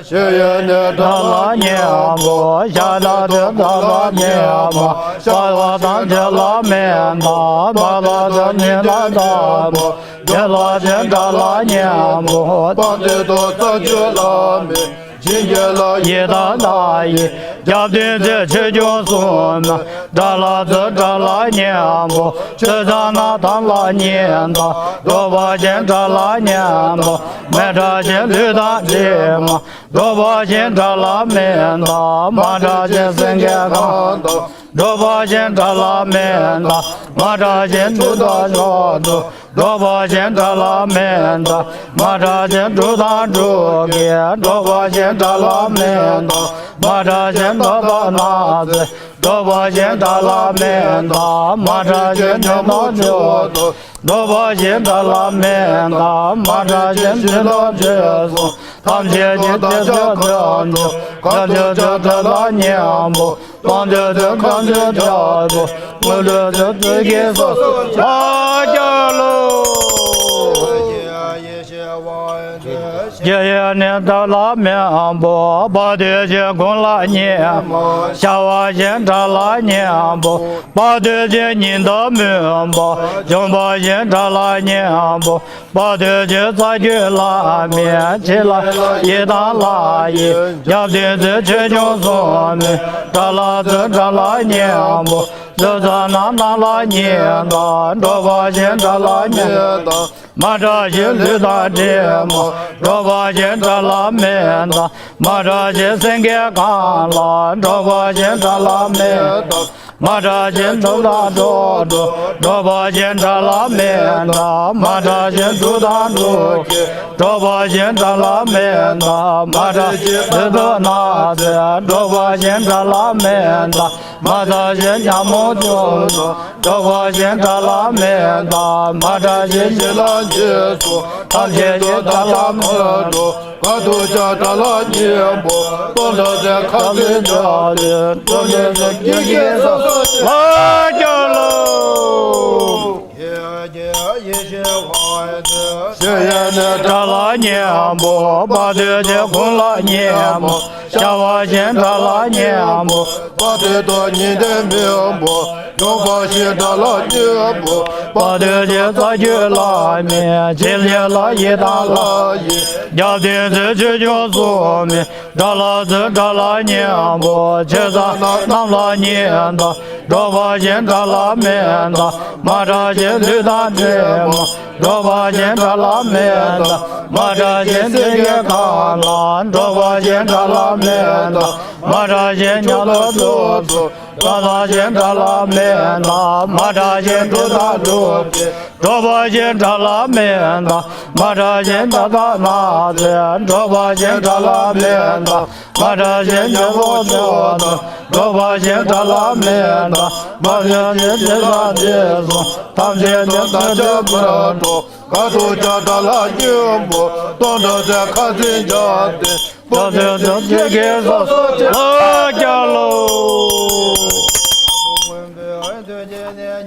ཤེས་ཡོན་ནི་དགྲ་ལ་མཉེས་པོ། ཤ་དང་དུག་དགྲ་ལ་མཉེས་པ། ཤ་བ་དང་དེ་ལ་མེ་དང་། བ་ལ་དང་ནི་ལ་དང་པོ། དེ་ལ་དེ་དགྲ་ལ་མཉེས་པོ། དཔལ་ལྡན་དུ་རྩ་བརྒྱུད་བླ་མའི། བྱིན་གྱིས་བརླབ་ཡི་དྭགས་ལ་ཡི། རྒྱབ་རྟེན་ཚེ་ཆོས་སྐྱོང་སྲུང་མ། དགྲ་ལྷ་ཚེ་དགྲ་ལ་མཉེས་པོ། ཆོས་སྐྱོང་ནག་དམ་ལ་མཉེས་དང་། འགྲོ་བ་གཞན་དགྲ་ལ་མཉེས་དང་། མི་དགྲ་གཞན་ལུས་དང་གྲིབ་མ། འགྲོ་བ་གཞན་དགྲ་ལ་མེ་དང་། མ་དགྲ་གཞན་སེང་གེ་གང་དང་། འགྲོ་བ་གཞན་དགྲ་ལ་མེ་དང་། མ་དགྲ་གཞན་འབྲུག་དང་མཆོག་ཏུ། འགྲོ་བ་གཞན་དགྲ་ལ་མེ་དང་། མ་དགྲ་གཞན་འབྲུག་དང་འབྲུག་གི། འགྲོ་བ་གཞན་དགྲ་ལ་མེ་དང་། མ་དགྲ་གཞན་འདོད་དང་ནགས་ཚལ། འགྲོ་བ་གཞན་དགྲ་ལ་མེ་དང་། མ་དགྲ་གཞན་ཉོན་དང་མཆོག་ཏུ། འགྲོ་བ་གཞན་དགྲ་ལ་མེ་དང་། མ་དགྲ་གཞན་བྱིན་རླབས་ཆོས་སྲུང་། ཐམས་ཅད་ཀྱི་དེ་ཚོགས་དོན་དུ། གང་ཚོགས་ཀྱང་དགྲ་ལ་མཉེས་པོ། གང་འདོད་དོན་གང་ཚོགས་ཀྱང་དུ། དངོས་གྲུབ་ཚོགས་ཚུལ་གྱིས་སོ་སོ་ལ་སྐྱོང་ལོ། ཡེ་ཡེ་ནི་དགྲ་ལ་མཉེས་པོ། དཔལ་དུས་ཀྱི་གུང་ལ་མཉེས་པོ། ཤ་བ་གཞན་དགྲ་ལ་མཉེས་པོ། དཔལ་དུས་ཀྱི་ཉི་ཟླ་མུན་པ། འཇོམས་པ་གཞན་དགྲ་ལ་མཉེས་པོ། དཔལ་དུས་ཀྱི་རྩ་བརྒྱུད་བླ་མའི། ཆེ་ལ་ཡི་དམ་ལྷ་ཡི། རྒྱབ་རྟེན་ཚེ་ཆོས་སྐྱོང་སྲུང་མའི། དགྲ་ལྷ་ཚེ་དགྲ་ལ་མཉེས་པོ། ཚེ་བཟང་ནག་དམ་ལ་མཉེས་དང་། འགྲོ་བ་གཞན་དགྲ་ལ་མཉེས་དང་། མ་དགྲ་གཞན་ལུས་དང་གྲིབ་མ། འགྲོ་བ་གཞན་དགྲ་ལ་མེ་དང་། མ་དགྲ་གཞན་སེང་གེ་གང་ལ། འགྲོ་བ་གཞན་དགྲ་ལ་མེ་དང་། མ་དགྲ་གཞན་འབྲུག་དང་འབྲུག་ཏུ། འགྲོ་བ་གཞན་དགྲ་ལ་མེ་དང་། མ་དགྲ་གཞན་འབྲུག་དང་འབྲུག་གི། འགྲོ་བ་གཞན་དགྲ་ལ་མེ་དང་། མ་དགྲ་གཞན་བདུད་དང་ནགས་ཚལ། འགྲོ་བ་གཞན་དགྲ་ལ་མེ་དང་། མ་དགྲ་གཞན་ཉ་མོ་ཆུང་དུ། འགྲོ་བ་གཞན་དགྲ་ལ་མེ་དང་། མ་དགྲ་གཞན་བྱི་ལ་འཇིགས་སུ། ཐམས་ཅད་ཀྱི་དགྲ་ལ་མེ་དང་། གང་དུ་ཀྱང་དགྲ་ལ་མཉེས་པོ། སྟོང་དང་ཚེ་ཁ་ཚིག་འཇོག་སྟེ། འགྲོ་ལས་སུ་སྐྱེ་གི་སོ་སོ་ལ་སྐྱོང་ལོ། ཤེས་ཡོན་ནི་དགྲ་ལ་མཉེས་པོ། དཔལ་དུས་ཀྱི་གུང་ལ་མཉེས་པོ། ཤ་བ་གཞན་དགྲ་ལ་མཉེས་པོ། དཔལ་དུས་དང་ཉི་ཟླའི་མུན་པ། འཇོམས་པ་གཞན་དགྲ་ལ་མཉེས་པོ། དཔལ་དུས་ཀྱི་རྩ་བརྒྱུད་བླ་མའི། ཆེ་ལ་ཡི་དམ་ལྷ་ཡི། རྒྱབ་རྟེན་ཚེ་ཆོས་སྐྱོང་སྲུང་མའི། དགྲ་ལྷ་ཚེ་དགྲ་ལ་མཉེས་པོ། ཆོས་སྐྱོང་ནག་དམ་ལ་མཉེས་དང་། འགྲོ་བ་གཞན་དགྲ་ལ་མེ་དང་། མ་དགྲ་གཞན་ལུས་དང་གྲིབ་མ། འགྲོ་བ་གཞན་དགྲ་ལ་མེ་དང་། མ་དགྲ་གཞན་སེང་གེ་གང་ལ། འགྲོ་བ་གཞན་དགྲ་ལ་མེ་དང་། མ་དགྲ་གཞན་ཉ་ལོ་དྲུག་ཏུ། འགྲོ་བ་གཞན་དགྲ་ལ་མེ་དང་། མ་དགྲ་གཞན་འབྲུག་དང་འབྲུག་གི། འགྲོ་བ་གཞན་དགྲ་ལ་མེ་དང་། མ་དགྲ་གཞན་དགྲ་དང་ནགས་ཚལ། འགྲོ་བ་གཞན་དགྲ་ལ་མེ་ མ་བཀྲ་ཤིས་ཉམས་པོ་ཆོག་དང་། འགྲོ་བ་གཞན་དགྲ་ལྷ་མི་དང་། མ་བཀྲ་ཤིས་ཇི་ལྟར་འདི་སོགས། ཐམས་ཅད་དོན་དམ་ཆོས་པར་སྤྲོ། ག་དུས་ཀྱང་དགྲ་ལྷ་སྐྱེས་བུ། སྟོང་གྲོགས་ཚེ་ཁ་ཚིག་བྱ་སྟེ། རྡོ་རྗེ་ཐུགས་ཀྱི་སོ་སོ་ལ་རྒྱ་ལོ།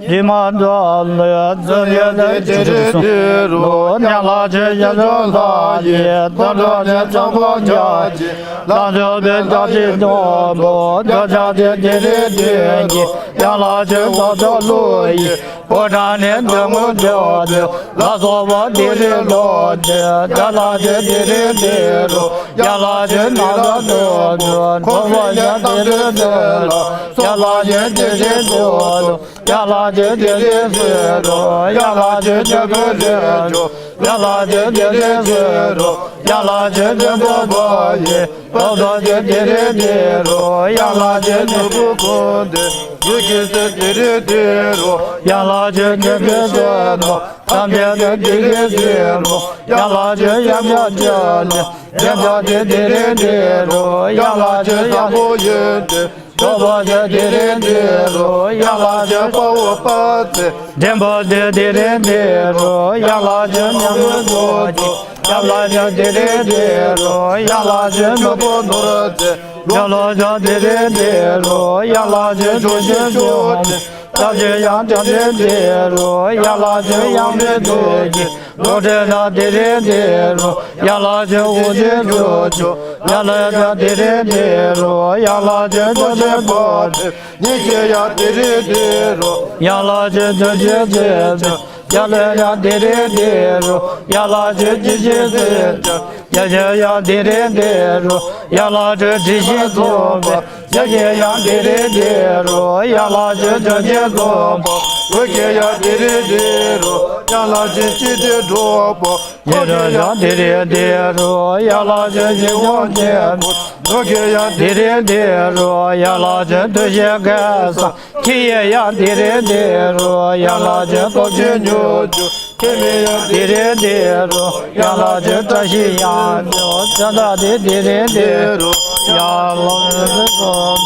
དྲི་མ་འདོད་ལས་རྩོད་ཡོད་དེ་ཅི་རིགས་དེ་རུ། ཡང་ལ་ཆོས་ཡ་ཆོས་ལ་ཡི་དོན་གྲོགས་ནི་ཚངས་པོ་རྒྱ་ཆེ། ལ་ཆོས་པའི་རྒྱ་ཆེ་ཆོས་པོ་འདོད་ཆགས་དེ་ཅི་རིགས་དེ་ཉིད། ཡང་ལ་ཆོས་ལ་ཆོས་ལུ་ཡི། ཕོ་བྲང་ནས་འདོད་དགུ་འདོད་དེ་ལ་སོགས་པ་དེ་རིགས་ལོ་དེ། ཡ་ལ་ཆོས་དེ་རིགས་དེ་རུ། ཡ་ལ་ཆོས་ན་ལ་དོ་དོ་ཁོ་བོ་ཡ་དེ་རིགས་དེ་ལ། ཡ་ལ་ཆོས་དེ་རིགས་དེ་རུ། ཡ་ལ་ཆོས་དེ་རིགས་དེ་རུ། ཡ་ལ་ཆོས་དེ་རིགས་དེ་རུ། ཡ་ལ་ཆོས་དེ་རིགས་དེ་རུ། ཡ་ལ་ཆོས་དེ་རིགས་དེ་རུ། ལོ་ཏོག་ཅན་དེ་རིང་དེ་རུ་ཡང་ལ་ཅན་ནོར་བུ་ཀུན་ཏུ་རྒྱུ་ཤེས་ཟེར་དེ་རིང་དེ་རུ་ཡང་ལ་ཅན་ཉེར་དགུའི་ཚེ་ན་ཐམས་ཅད་དུ་དེ་རིང་དེ་རུ་ཡང་ལ་ཅན་ཡང་བྱ་བྱ་ནི་ཡང་བྱ་དེ་དེ་རིང་དེ་རུ་ཡང་ལ་ཅན་བཟང་པོ་ཡོད་དེ་ལོ་ཏོག་ཅན་དེ་རིང་དེ་རུ་ཡང་ལ་ཅན་དཔའ་བོ་དཔའ་རྩལ་འགྲན་པ་དེ་དེ་རིང་དེ་རུ་ཡང་ལ་ཅན་ཉམས་ལ་ཚོགས་ཀྱི། ཡང་ལ་ཅན་དེ་རིང་དེ་རུ་ཡང་ལ་ཅན་ནོར་བུ་ནོར་རྩེ། ཡང་ལ་ཅན་དེ་རིང་དེ་རུ་ཡང་ལ་ཅན་ཕྱོགས་བཞིར་ཕྱོགས་ཀྱི། ཐམས་ཅད་ཡང་ཐམས་ཅད་དེ་རུ་ཡང་ལ་ཅན་ཡང་མི་ཐུབ་ཀྱི། ལོ་འདྲེ་དང་དེ་རིང་དེ་རུ་ཡང་ལ་ཅན་དབུ་རྒྱན་ཕྱོགས་བཅུ། ཡང་ལ་ཅན་དེ་རིང་དེ་རུ་ཡང་ལ་ཅན་ཕྱོགས་བཞིར་འཁོར་ཏེ། ཉིན་ཞག་ཡང་དེ་རིང་དེ་རུ་ཡང་ལ་ཅན་ཕྱོགས་བཞིར་ཕྱོགས་བཅུ། ཡང་ལ་ཡང་དེ་རིང་དེ་རུ་ཡང་ལ་ཅན་ཇི་ཞིག་ཟེར་ཀྱང་། ཡང་ཞག་ཡང་དེ་རིང་དེ་རུ་ཡང་ལ་ཅན་དྲི་ཞིམ་འཚོ་བའི། ཡང་ཞག་ཡང་དེ་རིང་དེ་རུ་ཡང་ལ་ཅན་ཇོ་ཆེན་འཚོ་བའི། ལོ་ཞག་ཡང་དེ་རིང་དེ་རུ་ཡང་ལ་ཅན་སྤྱི་དེ་འགྲོ་བ། ཉིན་ཞག་ཡང་དེ་རིང་དེ་རུ་ཡང་ལ་ཅན་ཡིད་འོང་ཆེན་པོ། ལོ་ཞག་ཡང་དེ་རིང་དེ་རུ་ཡང་ལ་ཅན་དུས་ཤེས་སྐལ་བཟང་། ཁྱི་ཡི་ཡང་དེ་རིང་དེ་རུ་ཡང་ལ་ཅན་སྟོབས་ཆེན་མྱུར་འགྱུར། ཁྱི་མི་ཡང་དེ་རིང་དེ་རུ་ཡང་ལ་ཅན་བཀྲ་ཤིས་ཡང་འགྱུར། བྱ་དང་དེ་དེ་རིང་དེ་རུ་ཡང་ལ་ཅན་སྟོབས་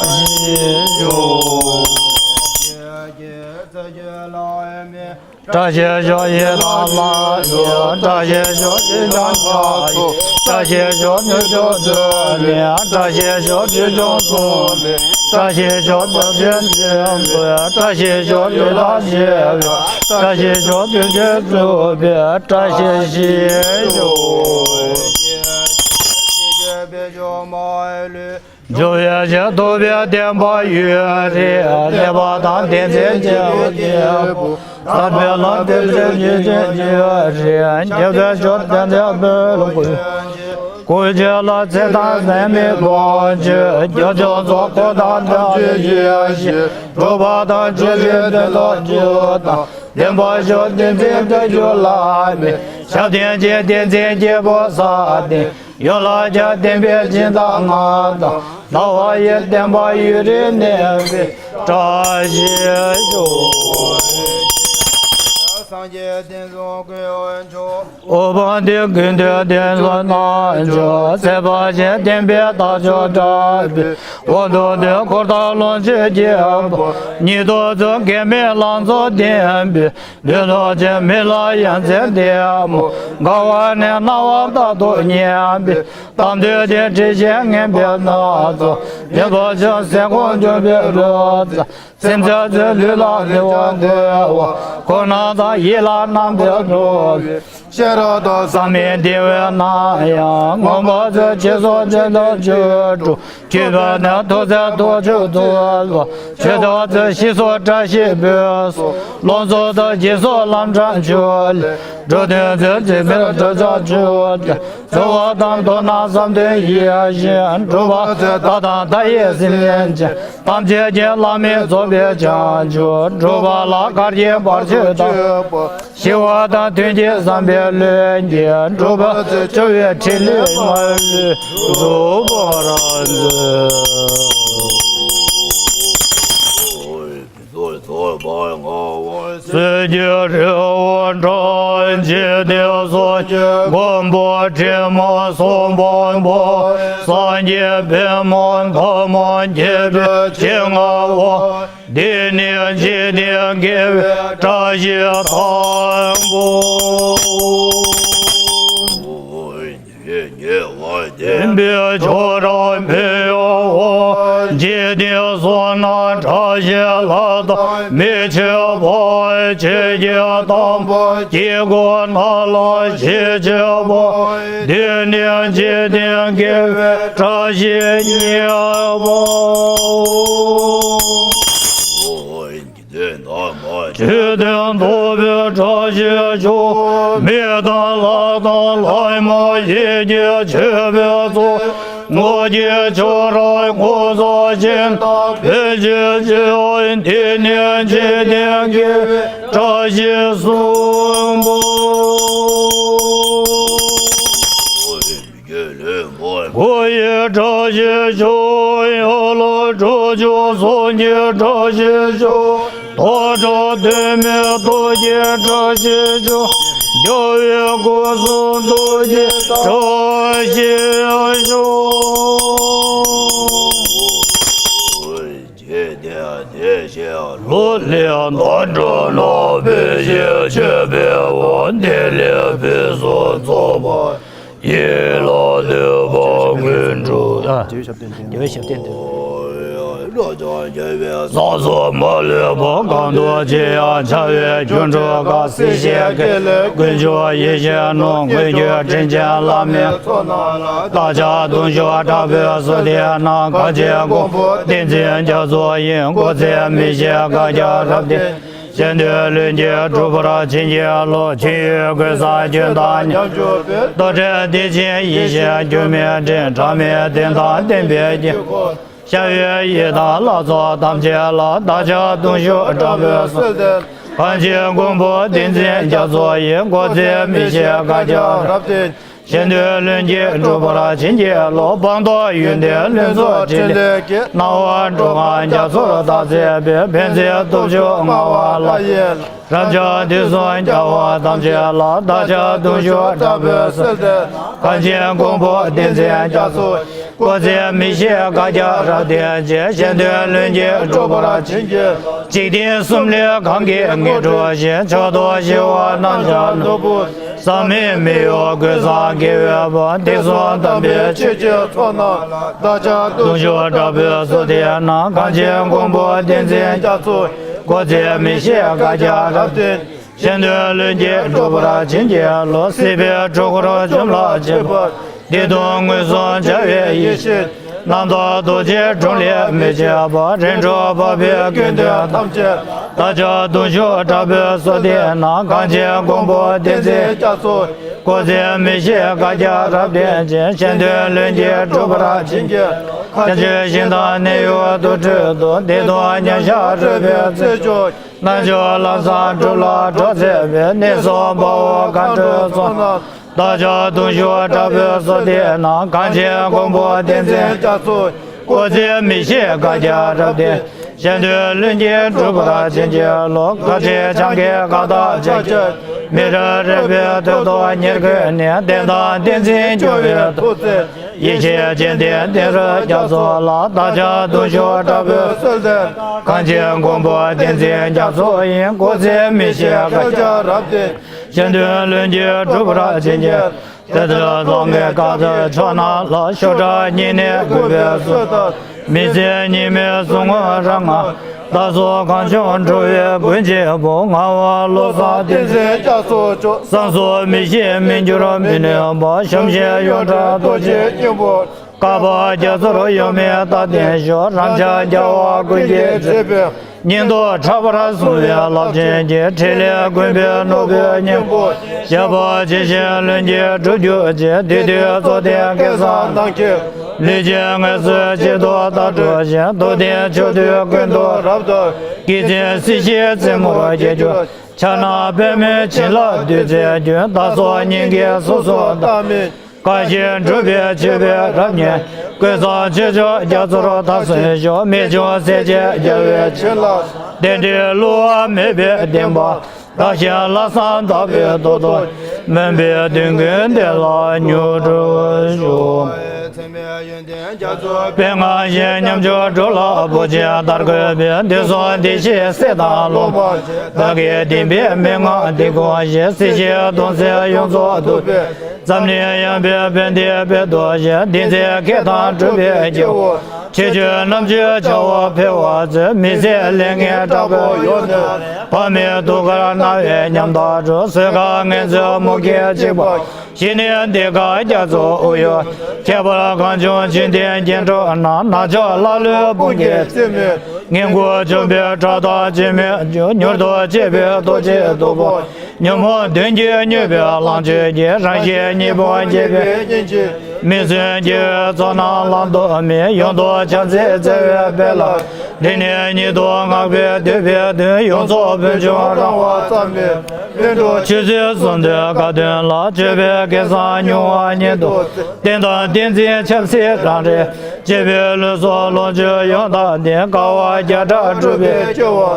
ཆེན་མྱུར་འགྱུར། བཀྲ་ཤིས་ཤོག་ཡི་དམ་ལ་ཡི། བཀྲ་ཤིས་ཤོག་ཡི་དམ་ལ་ཡི། བཀྲ་ཤིས་ཤོག་ནུས་ཤོག་ཚུལ་ལེན། བཀྲ་ཤིས་ཤོག་ཆོས་སྐྱོང་ཚུལ་ལེན། བཀྲ་ཤིས་ཤོག་རྡོ་རྗེ་ཆེན་པོའི། བཀྲ་ཤིས་ཤོག་ལུས་དང་བཅས་པའི། བཀྲ་ཤིས་ཤོག་དུས་ཀྱི་གཙོ་བོའི། བཀྲ་ཤིས་ཤིག་ཤོག་འཇུག་པའི་ཆེད་ཐོབ་པའི་བསྟན་པ་ཡུན་རིང་། བསྟན་པ་དང་བསྟན་འཛིན་བྱེད་པའི་རྒྱལ་པོ། ཟབ་པའི་ལམ་སྟོན་བྱེད་པའི་རྒྱལ་པོ་ཡུན་རིང་། རྒྱལ་པོའི་མཆོག་དེ་འདྲ་བོད་ལུང་ཀུན། ཀུན་མཁྱེན་ལ་ཚེ་དང་ལྷ་མིའི་དབང་ཕྱུག་རྒྱལ་མཆོག་ཚོགས་འཁོར་དང་འདྲ་བའི་ཡེ་ཤེས་གྲུབ་པ་དང་། ཆོས་ཀྱི་དོན་རྟོགས་བཅུ་དང་། བདེན་པ་བཞི་བསྟན་འཛིན་བདུད་ཀྱི་བླ་མའི། ཞབས་བརྟན་གྱི་བསྟན་འཛིན་སྐྱེས་བུ་ས་སྟེང་། ཡོངས་ལ་རྒྱ་བསྟན་པའི་སྦྱིན་བདག་ང་དང་། ལྷ་བ་ཡི་བསྟན་པ་ཡུན་རིང་གནས་པའི་བཀྲ་ཤིས་ཤོག་སངས་རྒྱས་བསྟན་སྲུང་ཀུན་མཆོག་ཨོ་བན་དེ་ཀུན་འདུས་བསྟན་སྲུང་རྣམ་དཔྱོད། ཚེ་དཔག་བཞིན་བསྟན་པའི་རྟ་མཆོག་གྲགས་པའི། དབང་དུ་འདུས་འཁོར་དང་ལོངས་སྤྱོད་རྒྱལ་པོ། ཉིད་དུ་བཟུང་གེགས་མེད་ལམ་རྫོགས་བསྟན་པའི། ལུས་ལོངས་སྤྱོད་མི་ལ་ཡ་མཚན་ལྡན་མོ། དགའ་བ་ནི་རྣ་བ་རྟག་ཏུ་སྙན་པའི། གཏམ་དོན་ཅན་དྲི་ཞིམ་ངན་པའི་སྣ་ཚོགས། མི་བ་ཆུ་སེམས་ཁོང་འཇོམས་པའི་རོལ་རྩེད། སེམས་ཅན་ཚོའི་ལུས་ལ་བདེ་བ་འཁོར་བ། ཁོང་རྣམས་དང་ཡིད་ལ་རྣམ་པར་གྲོལ་བའི། ཤེས་རབ་དང་བསམ་པའི་བདེ་བའི་རྣམ་གཡེང་། མངོན་པ་ཚོས་སྤྱི་གཙུག་ཆེན་པོ་བཅུ་དྲུག་ཆོས་པ་ནི་ཐུགས་བརྩེ་ཐུགས་ཆུང་ཐུགས་ལ། ཆོས་དང་ཚུལ་ཤེས་སོགས་བཀྲ་ཤིས་པའི་སོགས། ལོངས་སུ་སྤྱོད་ཅེས་སོགས་ལམ་འཕྲང་ཆོས་ལས། འགྲོ་དོན་ཚུལ་འཛིན་པའི་གྲོལ་ཆ་ཆོས་ཀྱི། འཚོ་བ་དང་མདོར་ན་བསམ་དོན་ཡིད་བཞིན་འགྲུབ་པ། བདག་དང་མཐའ་ཡས་སེམས་ཅན་ཐམས་ཅད་ཀྱི་བླ་མེད་རྫོགས་པའི་བྱང་ཆུབ་འགྲུབ་པ་ལ། གར་གྱི་བར་ཆད་དང་ཞི་བ་དང་མཐུན་རྐྱེན་བསམ་པའི་ལྷུན་གྱིས་འགྲུབ་པ། བཅོལ་བའི་ཕྲིན་ལས་མ་ལུས་འགྲུབ་པར་མཛོད། གསོལ་ཇ་རི་བོ་འབྲོང་རྗེ་དེ་སོགས་ཀྱི། མགོན་པོ་དྲི་མ་སོགས་དཔོན་པོ། སངས་རྒྱས་པདྨ་འདབ་མ་བརྒྱད་པའི་ཞལ་མངའ་བ། འདི་ནི་འཇིག་རྟེན་དགེ་བའི་བཀྲ་ཤིས་དང་པོ། བདེན་པའི་ཆོས་རབ་འཕེལ་བ། འཇིག་རྟེན་བསོད་ནམས་བཀྲ་ཤིས་ལ་བདག་མི་ཕྱེད་པ། ཆོས་ཀྱི་དམ་པ་དཀྱིལ་འཁོར་ནང་ལ་གཞིར་གྱུར་པ། འདི་ནི་འཇིག་རྟེན་དགེ་བའི་བཀྲ་ཤིས་བརྙེས་པ། ཆོས་དོན་རྟོགས་པའི་བཀྲ་ཤིས་ཤོག་མི་དང་ལྷ་དང་ལྷ་མ་ཡིན་གྱི་མཆོད་པའི་ཚོགས། སྔགས་ཀྱི་ཆོས་རབ་ངོ་མཚར་ཅན་དང་ཕན་ཕྱིར་བརྩེ་བ། འདི་ནི་འཇིག་རྟེན་དགེ་བའི་བཀྲ་ཤིས་གསུམ་པོ། སྒོ་ཡི་བཀྲ་ཤིས་ཤོག་ཡན་ལག་དྲུག་ཅུ་ཚོགས་ཀྱི་བཀྲ་ཤིས་ཤོག་དོན་གྲུབ་དོན་མེད་སྟོབས་ཀྱི་བཀྲ་ཤིས་ཤོག་རྒྱལ་བའི་སྐུ་གསུང་ཐུགས་ཀྱི་བཀྲ་ཤིས་ཤོག་ལོ་ལེགས་ཟླ་གྲགས་ལ་ཕན་ཕྱིར་མཆོད་པའི་འོ། བདེ་ལེགས་ཕུན་སུམ་ཚོགས་པ་ཡིད་ལ་འདོད་པ་ཀུན་འགྲུབ། ཨ། རྒྱལ་བའི་ཞབས་བརྟན་དུ། བསམ་སོགས་མ་ལུས་པ་གང་དུ་ཆེ་ཡང་བྱ་བའི་རྒྱུ་འགྲུབ་ག་སྲིད་ཞིའི་དགེ་ལེགས་ཀུན་འབྱུང་ཡེ་ཤེས་ནོར། མངོན་གྱུར་དྲིན་ཅན་བླ་མའི་ཚོགས་རྣམས་ལ། བདག་ཅག་གདུང་ཤུགས་དྲག་པོས་གསོལ་འདེབས་ན། གངས་ཅན་མགོན་པོ་བསྟན་འཛིན་རྒྱ་མཚོ་ཡི། མགོ་ཚད་མི་ཤེས་བཀའ་རྒྱ་རབ་བརྟན། གཞན་དོན་ལྷུན་གྱིས་འགྲུབ་པར་བྱིན་གྱིས་རློབས། ཆོས་ཡོད་ཀུན་བཟང་ཁྱོད་དང་མཉམ་གྱུར་པའི། རྡོ་རྗེ་གདེང་ཅན་ཡེ་ཤེས་འགྱུར་མེད་སྤྲིན། གྲངས་མེད་བསྟན་དང་བསྟན་པའི་དཀྱིལ་འཁོར། ཤ་ཡོད་ཡི་དམ་ལྷ་ཚོགས་ཐམས་ཅད་ལ། བདག་ཅག་གདུང་ཤུགས་དྲག་པོས་གསོལ་འདེབས། གངས་ཅན་མགོན་པོ་བསྟན་འཛིན་རྒྱ་མཚོ་ཡི། མགོ་ཚད་མི་ཤེས་བཀའ་རྒྱ་རབ་བརྟན། གཞན་དོན་ལྷུན་གྱིས་འགྲུབ་པར་བྱིན་གྱིས་རློབས། སྤངས་རྟོགས་ཡོན་ཏན་ལྷུན་རྫོགས་ཕྲིན་ལས་ཀྱི། སྣང་བ་འགྲོ་ལྡོག་རྒྱ་མཚོར་བདག་འཛིན་པའི། ཕན་མཛད་སྟོབས་བཅུ་མངའ་བ་ལྷ་ཡི། རབ་འབྱམས་དུས་གསུམ་རྒྱལ་བ་ཐམས་ཅད་ལ། བདག་ཅག་གདུང་ཤུགས་དྲག་པོས་གསོལ་འདེབས། གངས་ཅན་མགོན་པོ་བསྟན་འཛིན་རྒྱ་མཚོ། མགོ་ཚད་མི་ཤེས་བཀའ་རྒྱ་རབ་བརྟན་ཅན། གཞན་དོན་ལྷུན་གྱིས་འགྲུབ་པར་བྱིན་གྱིས། འཇིག་རྟེན་གསུམ་ལས་གང་གིས་ངེས་གྲུབ་ཅིང་། མཆོག་ཏུ་ཞི་བ་རྣམ་གཞག་ནོར་བུ། ཟག་མེད་མི་གཡོ་ཀུན་བཟང་དགེ་བའི་བུ། དུས་གསུམ་དམ་པའི་ཆོས་ཀྱི་ཚོགས་རྣམས་ལ། བདག་ཅག་གདུང་ཤུགས་དྲག་པོས་གསོལ་འདེབས་ན། གངས་ཅན་མགོན་པོ་བསྟན་འཛིན་རྒྱ་མཚོ། མགོ་ཚད་མི་ཤེས་བཀའ་རྒྱ་རབ་བརྟན། གཞན་དོན་ལྷུན་གྱིས་འགྲུབ་པར་བྱིན་གྱིས་རློབས། སྲིད་པའི་འཁྲུལ་འཁོར་འཇོམས་ལ་བྱེད་པ། བདེ་སྟོང་མངོན་སུམ་འཇའ་བའི་ཡེ་ཤེས། རྣམ་དག་རྡོ་རྗེའི་དྲུང་ལས་མི་ཕྱེད་པ། རིམ་གྲོ་འཕགས་པའི་ཀུན་འདུས་ཐམས་ཅད། བདག་ཅག་གདུང་ཤུགས་དྲག་པོས་གསོལ་འདེབས་ན། གངས་ཅན་མགོན་པོ་བསྟན་འཛིན་རྒྱ་མཚོ། མགོ་ཚད་མི་ཤེས་བཀའ་རྒྱ་རབ་བརྟན་ཅན། གཞན་དོན་ལྷུན་གྱིས་འགྲུབ་པར་བྱིན་གྱིས། མཁའ་སྤྱོད་ཞིང་དང་གནས་ཡུལ་དུར་ཁྲོད་དུ། བདེ་སྟོང་མཉམ་གཞག་རོལ་པའི་རྩེ་མཆོག་རྣལ་འབྱོར་ལམ་བཟང་སྒྲུབ་ལ་གྲོགས་བྱེད་པའི། གནས་གསུམ་དཔའ་བོ་མཁའ་འགྲོའི་ཚོགས་རྣམས། བདག་ཅག་གདུང་ཤུགས་དྲག་པོས་གསོལ་འདེབས་ན། གངས་ཅན་མགོན་པོ་བསྟན་འཛིན་རྒྱ་མཚོ། མགོ་ཚད་མི་ཤེས་བཀའ་རྒྱ་རབ་བརྟན། གཞན་དོན་ལྷུན་གྱིས་འགྲུབ་པར་བྱིན་གྱིས་རློབས། གར་ཆེན་འཆང་གི་གར་སྟེགས་ཕྱག་རྒྱ། མི་རབས་རོལ་པའི་དོན་རྟོགས་ཉེར་དགུའི་གནས། བསྟན་དང་བསྟན་འཛིན་སྐྱོང་བའི་ཐུགས་བརྩེ། ཡེ་ཤེས་སྤྱན་ལྡན་བསྟན་རབ་རྒྱ་མཚོ་ལ། བདག་ཅག་གདུང་ཤུགས་དྲག་པོས་གསོལ་འདེབས། གངས་ཅན་མགོན་པོ་བསྟན་འཛིན་རྒྱ་མཚོ་ཡི། མགོ་ཚད་མི་ཤེས་བཀའ་རྒྱ་རབ་བརྟན། གཞན་དོན་ལྷུན་གྱིས་འགྲུབ་པར་བྱིན་གྱིས། དེ་ལྟར་ལྷོ་ངེས་དཀར་མཛེས་ཕྱོགས་རྣམས་ལ། ཤོག་གྲངས་གཉིས་ནས་བགོས་པའི་སྲོལ་ལྟར། མི་ཚེ་སྙིགས་མའི་གཟུངས་སྔགས་རབ་བསྔགས། བདག་སོགས་གངས་ལྗོངས་འགྲོ་བའི་མགོན་གཅིག་པུ། ངག་དབང་བློ་བཟང་བསྟན་འཛིན་རྒྱ་མཚོ་མཆོག་བསམ་སོགས་མི་ཤེས་མི་འགྱུར་མི་ནུས་པ། བྱམས་ཤིང་ཡོངས་གྲགས་རྡོ་རྗེའི་སྙིང་པོ། བསྐལ་པ་རྒྱ་མཚོར་གཡོ་མེད་རྟག་བརྟན་ཤོག་རབ་འབྱམས་རྒྱལ་བ་ཀུན་གྱི་མཛེས་པའི། སྙིང་སྟོབས་ཕྲག་པར་བཟུང་བའི་རླབས་ཆེན་གྱི། ཕྲིན་ལས་ཀུན་འཕེལ་ནོར་བུའི་སྙིང་པོ། བཞད་པ་ཇི་བཞིན་ལྷུན་གྱིས་གྲུབ་གྱུར་ཅིག་དུས་དུས་རྫོགས་ལྡན་སྐལ་བཟང་རྣམས་ཀྱི། ལུས་ཅན་ངལ་གསོའི་བྱེ་བྲག་ལྟར་གྲོལ་ཞིང་། རྡོར་གདན་ཕྱོགས་དུས་ཀུན་ཏུ་རབ་ཏུ། སྐྱེད་ཚལ་སྲིད་ཞིའི་རྩེ་མོར་སྐྱེ་གྱུར། ཕྱག་ན་པདྨོའི་བྱིན་རླབས་བདུད་རྩིའི་རྒྱུན། བདག་སོགས་སྙིང་གའི་སོ་སོར་བལྟ་མིན། བཀའ་བཞིན་སྒྲུབ་པའི་མཆོད་པའི་རབ་བརྙེས། ཀུན་བཟང་ཆོས་མཆོག་རྒྱ་མཚོར་མཐར་སོན་ཤོག་རྨད་བྱུང་སྲས་བཅས་རྒྱལ་བའི་བྱིན་རླབས། རྟེན་འབྲེལ་བསླུ་བ་མེད་པའི་བདེན་པ། བདག་གཞན་ལྷག་བསམ་དག་པའི་ཐོག་ཏུ། སྨོན་པའི་དོན་ཀུན་དེ་ལ་མྱུར་འགྲུབ་ཤོག། ཚད་མེད་ཡོན་ཏན་རྒྱ་མཚོ་དཔེ་ལྔ་བཞིན་ཉམས་སྦྱོར་འགྲོ་ལ་བོད་ཆེན་དར་དགོས་པའི། འདི་གསུང་འདི་ཞེས་སྲས་དང་སློབ་མ་བདག་གིས་བསྟན་པའི་མན་ངག་འདི་ཀུན་ཞིག་སྲིད་ཞིའི་གདུང་སེལ་ཡོངས་རྫོགས་ཐུབ་པའི། འཛམ་གླིང་ཡངས་པའི་བོད་འདིའི་དཔལ་དུ་ཞིག་བསྟན་འཛིན་མཁས་དང་གྲུབ་པའི་སྐྱེ་བོ། ཆོས་སྤྱོད་རྣམ་དཔྱོད་བྱ་བ་འཕེལ་བར་མཛོད། མི་ཚེ་ལས་ངན་དྲག་པོ་ཡོང་ནས། བར་མའི་དུས་ཀར་སྣང་བའི་ཉམ་ཐག་འགྲོ། གསོད་ཁ་ངན་ཚོའི་མུ་གེ་འཇིགས་པ། ཞི་གནས་འདི་ཀ་རྒྱ་མཚོ་དབུས་ཡུལ། ཁྱད་པར་གངས་ལྗོངས་ཆོས་ལྡན་རྒྱན་དྲུག་ན། ནག་ཕྱོགས་ཀླ་ཀློའི་དཔུང་གིས་རྩིས་མེད། ངན་དགུ་འཇོམས་པའི་དགྲ་དང་འཇིགས་མེད་མྱུར་དུ་གཅེས་པའི་རྡོ་རྗེའི་སྟོབས་པོ། ཉོན་མོངས་གདོན་གྱིས་མྱོས་པའི་ལོངས་སྤྱོད་ཀྱི། རང་གཞན་གཉིས་པོ་འབྱེད་པའི་སྙིང་རྗེ། མི་བརྫུན་དགེ་བའི་ཚོགས་རྣམས་བླང་དོར་མེད། ཡོངས་རྫོགས་བྱང་སེམས་བརྩེ་བའི་དཔལ་ལ། འབྲལ་ནས་ཉིད་དུ་བསྔགས་པའི་འདོད་པའི་དོན། ཡོངས་རྫོགས་ཕུན་ཚོགས་རང་དབང་ཙམ་ལས། བློན་པོ་ཆོས་སྲིད་གསུམ་འདུལ་དགའ་སྟོན་ལ། སྤྱོད་པའི་སྐལ་བཟང་མྱུར་བ་ཉིད་དུ། བསྟན་དང་བསྟན་འཛིན་ཆབ་སྲིད་རང་རེད། གཅེས་པའི་ལུས་སྲོག་ལོངས་སྤྱོད་ཡོངས་དག་ལྡན། དཀའ་བ་བརྒྱ་ཕྲག་སྒྲུབ་པའི་སྐྱེ་བོ།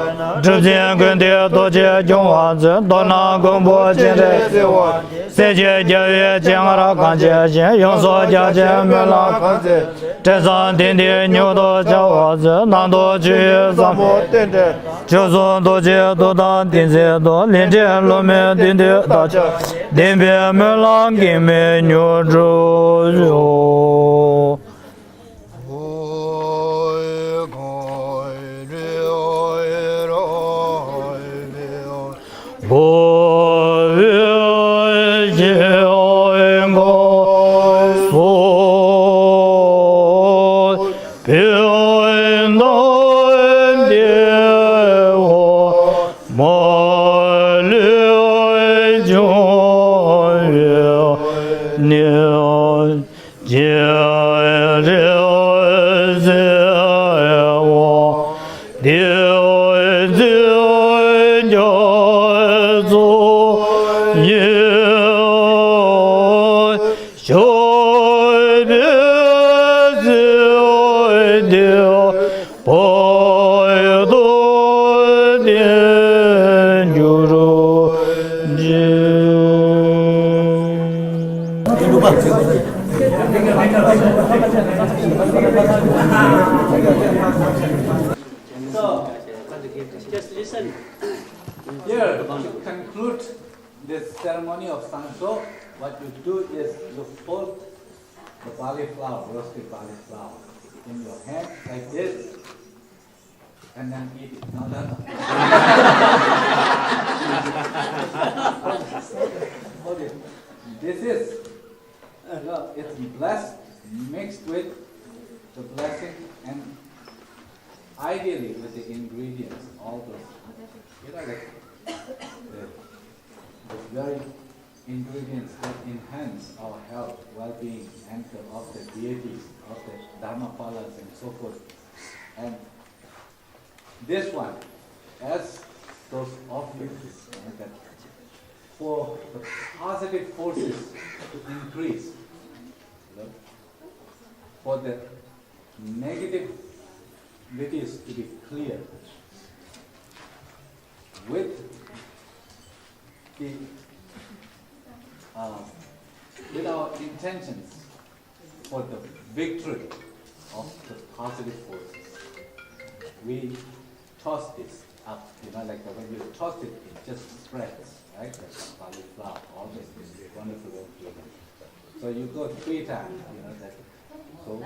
གྲུབ་ཆེན་ཀུན་འདུས་རྡོ་རྗེ་སྐྱོང་བ་མཛོད། མདོར་ན་མགོན་པོ་སྤྱན་རས་གཟིགས་དབང་། སྲས་བཅས་རྒྱལ་བའི་སྤྱན་སྔར་གང་མཇལ་ཞིང་། ཡོངས་སུ་རྒྱ་ཆེན་སྨོན་ལམ་གང་མཛད། དྲན་བསམ་དེང་འདིར་མྱུར་དུ་བྱ་བ་མཛོད། ནང་དུ་ཆུ་ཡི་ཟབ་མོ་རྟེན་འབྲེལ། བྱང་སེམས་རྡོ་རྗེའི་མཐུ་དང་ཏིང་འཛིན་དུ། ལས་འབྲས་བསླུ་མེད་བདུད་འདུལ་དར་ཕྱར། བདེན་པའི་སྨོན་ལམ་གེགས་མེད་མྱུར་འགྲུབ་ཤོག། So, just listen. Here, to conclude this ceremony of Sangso, what you do is you fold the barley flour, roasted barley flour, in your hand like this, and then eat it. No, no, no. Hold it. This is, you know, it's blessed, mixed with the blessing, and ideally with the ingredients, all those, you know, like, the, the very ingredients that enhance our health, well-being, and the, of the deities, of the Dharmapalas and so forth. And this one, as those offerings, uh, that for the positive forces to increase, you know, for the negativities to be clear, with the, uh, with our intentions for the victory of the positive forces. We toss this up, you know, like when you toss it, it just spreads, right? Like barley flour, all this is wonderful work to do. So you go three times, you know, that, so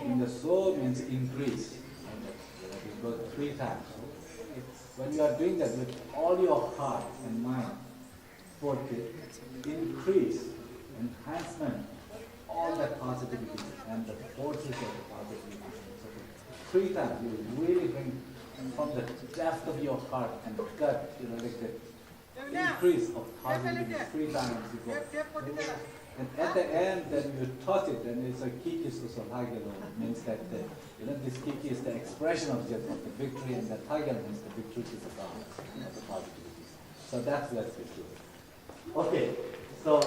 in the soul means increase, right? That, you know, you go three times. When you are doing that with all your heart and mind, for the increase, enhancement, all the positivity and the forces of the positivity. So three times, you really bring from the depth of your heart and gut, you know, like the increase of positivity three times you go. And at the end, then you toss it, and it's a kiki suso hagelo, means that the, you know, this kiki is the expression of the, of the victory, and the tagel means the victory to the God, of the positivity. So that's, let's be true. Okay, so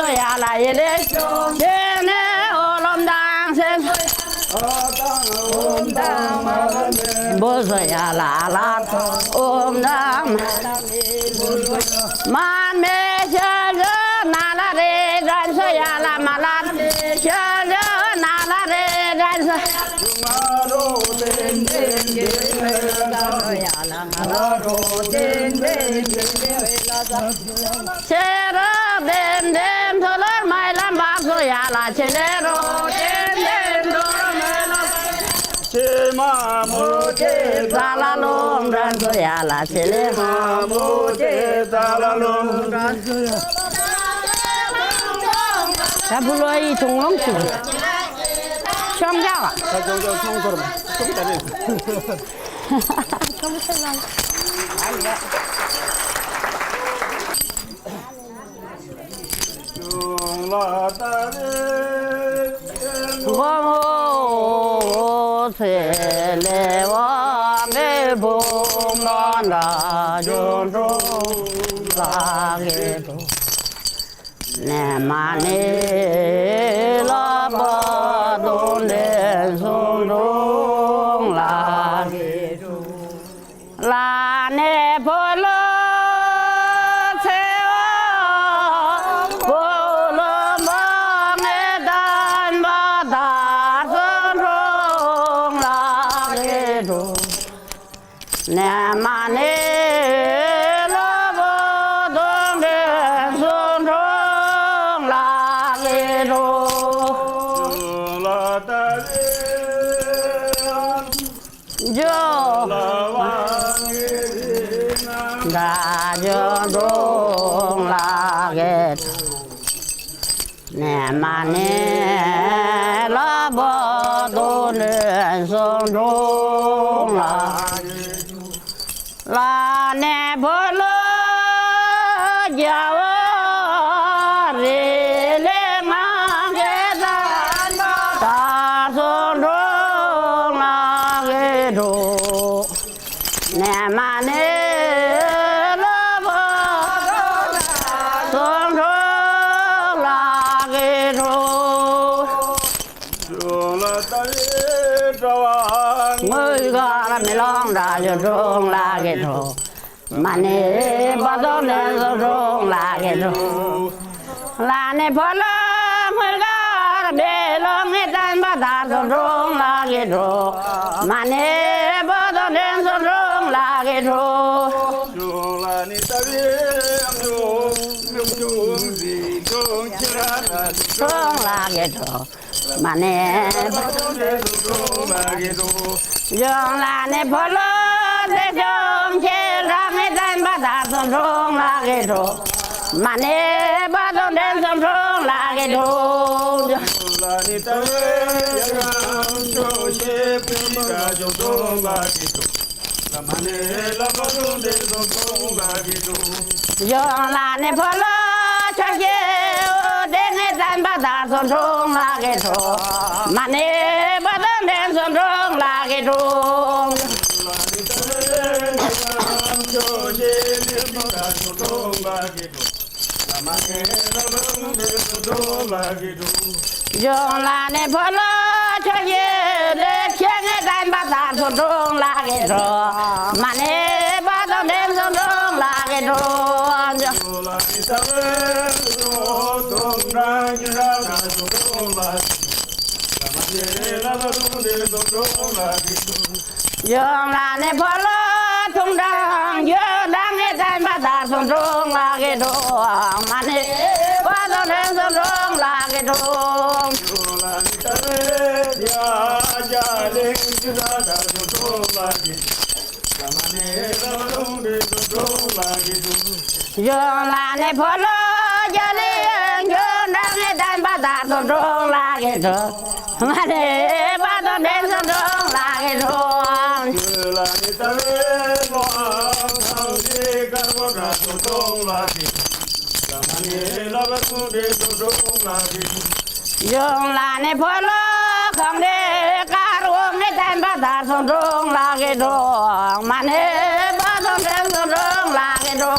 ཡ་ལ་ཡེ་ལེ། ཏེ་ནེ་ཨོ་ལོམ་དང་སེ། བོ་ཟོ་ཡ་ལ་ལ་ཨོམ་དང་མ་མེ་ཤ་ལ་ན་ལ་རེ་རན་སོ་ཡ་ལ་མ་ལ་ཤ་ལ་ན་ལ་རེ་རན་སོ། ཡ་ལ་ང་ལ་རོ་ཏེན་ཏེན། ཆེ་རོ་ལྡེམ་ལྡེམ་མཐོ་ལོར་མའི་ལམ་བབས་སོ་ཡ་ལ། ཆེ་ལེ་རོ་ལྡེམ་ལྡེམ་མཐོ་ལོར་མའི་ལམ། ཆེ་མ་མོ་ཆེ་ཙ་ལ་ལོང་དྲན་སོ་ཡ་ལ། ཆེ་ལེ་མ་མོ་ཆེ་ཙ་ལ་ལོང་དྲན་སོ་ཡ། ད་བུ་ལོ་ཡི་དུང་ལོང་ཞིག་ཤོང་རྒྱག་ད་ཅོང་ཅོང་ཤོང་ཚོར་ཤོང་ད་རེད། ལ་ནེ་ཕོ་ལོ་ཚེ་བ་ཕོ་ལོ་མ་ངེ་དན་པ་དར་སོ་འགྲོང་ལ་གེ་འགྲོ། ནེ་མ་ནེ་ལོ་བོ་དོང་དྲན་སོ་འགྲོང་ལ་གེ་འགྲོ། ཇོ་ལ་བ་ད་ཇོ་འགྲོང་ལ་གེ་ནེ་མ་ནེ་ལ་བ་དོ་ནེ་སོ་འགྲོང་ལ་ལ་ནེ་བོ་ལོ་རྒྱ་བ་རེ་ལེ་ང་གེ་ད་ད་སོ་འགྲོང་ལ་གེ་འགྲོ། ནེ་མ་ནེ་ལོ་བོ་སོང་འགྲོ་ལ་གེ་འགྲོ། ངོས་གར་མེ་ལོང་འདྲ་ཡོད་འགྲོང་ལ་གེ་འགྲོ། མ་ནེ་བ་དོ་ནེ་སོང་འགྲོང་ལ་གེ་འགྲོ། ལ་ནེ་ཕོ་ལོ་ངོས་གར་མེ་ལོང་ངེ་དན་པ་དར་སོ་འགྲོང་ལ་གེ་འགྲོ། མ་ནེ་བ་དོ་ནེ་སོ་འགྲོང་ལ་གེ་འགྲོ། ལ་ནེ་ད་བེ་ཡང་ཡོང་ཡོང་ཡོང་ཟི་འགྲོང་ཁྱེད་ར་འགྲོང་ལ་གེ་འགྲོ། མ་ནེ་བ་དོ་ནེ་སོ་འགྲོང་ལ་གེ་འགྲོ། ཡོང་ལ་ནེ་ཕོ་ལོ་དེ་ཅོང་ཁྱེད་རང་ངེ་དན་པ་དར་སོ་འགྲོང་ལ་གེ་འགྲོ། མ་ནེ་བ་དོ་ནེ་སོ་འགྲོང་ལ་གེ་འགྲོ། ལ་ནེ་ད་བེ་ཡང་ཅོ་ཤེ་པི་ར་ཅོ་འགྲོང་ལ་གེ་འགྲོ། ལ་མ་ནེ་ལ་བ་དོ་ནེ་སོ་འགྲོང་ལ་གེ་འགྲོ། ཡོང་ལ་ནེ་ཕོ་ལོ་ཆོ་ཤེ་འོ་དེ་ངེ་དན་པ་དར་སོ་འགྲོང་ལ་གེ་འགྲོ། མ་ནེ་བ་དོ་ནེ་སོ་འགྲོང་ལ་གེ་འགྲོ། ཡོང་ལ་ནེ་ཕོ་ལོ་ཆོ་ཤེ་ལེ་ཁྱེད་ངེ་དན་པ་དར་སོ་འགྲོང་ལ་གེ་འགྲོ། མ་ནེ་བ་དོ་ནེ་སོ་འགྲོང་ལ་གེ་འགྲོ། ཡོང་ལ་ནེ་ཕོ་ལོ་ཐུང་དང་ཡོད་དང་ངེ་དན་པ་དར་སོ་འགྲོང་ལ་གེ་འགྲོ། མ་ནེ་བ་དོ་ནེ་སོ་འགྲོང་ལ་གེ་འགྲོ། ཡོང་ལ་ནེ་ཕོ་ལོ་རྒྱ་ལི་འགྱོ་འདྲ་ངེ་དན་པ་དར་སོ་འགྲོང་ལ་གེ་འགྲོ། མ་ནེ་བ་དོ་ནེ་སོ་འགྲོང་ལ་གེ་འགྲོ། ཡོང་ལ་ནེ་ཕོ་ལོ་ཁང་རེ་དཀར་འོ་ངེ་དན་པ་དར་སོ་འགྲོང་ལ་གེ་འགྲོ། མ་ནེ་བ་དོ་ནེ་སོ་འགྲོང་ལ་གེ་འགྲོ།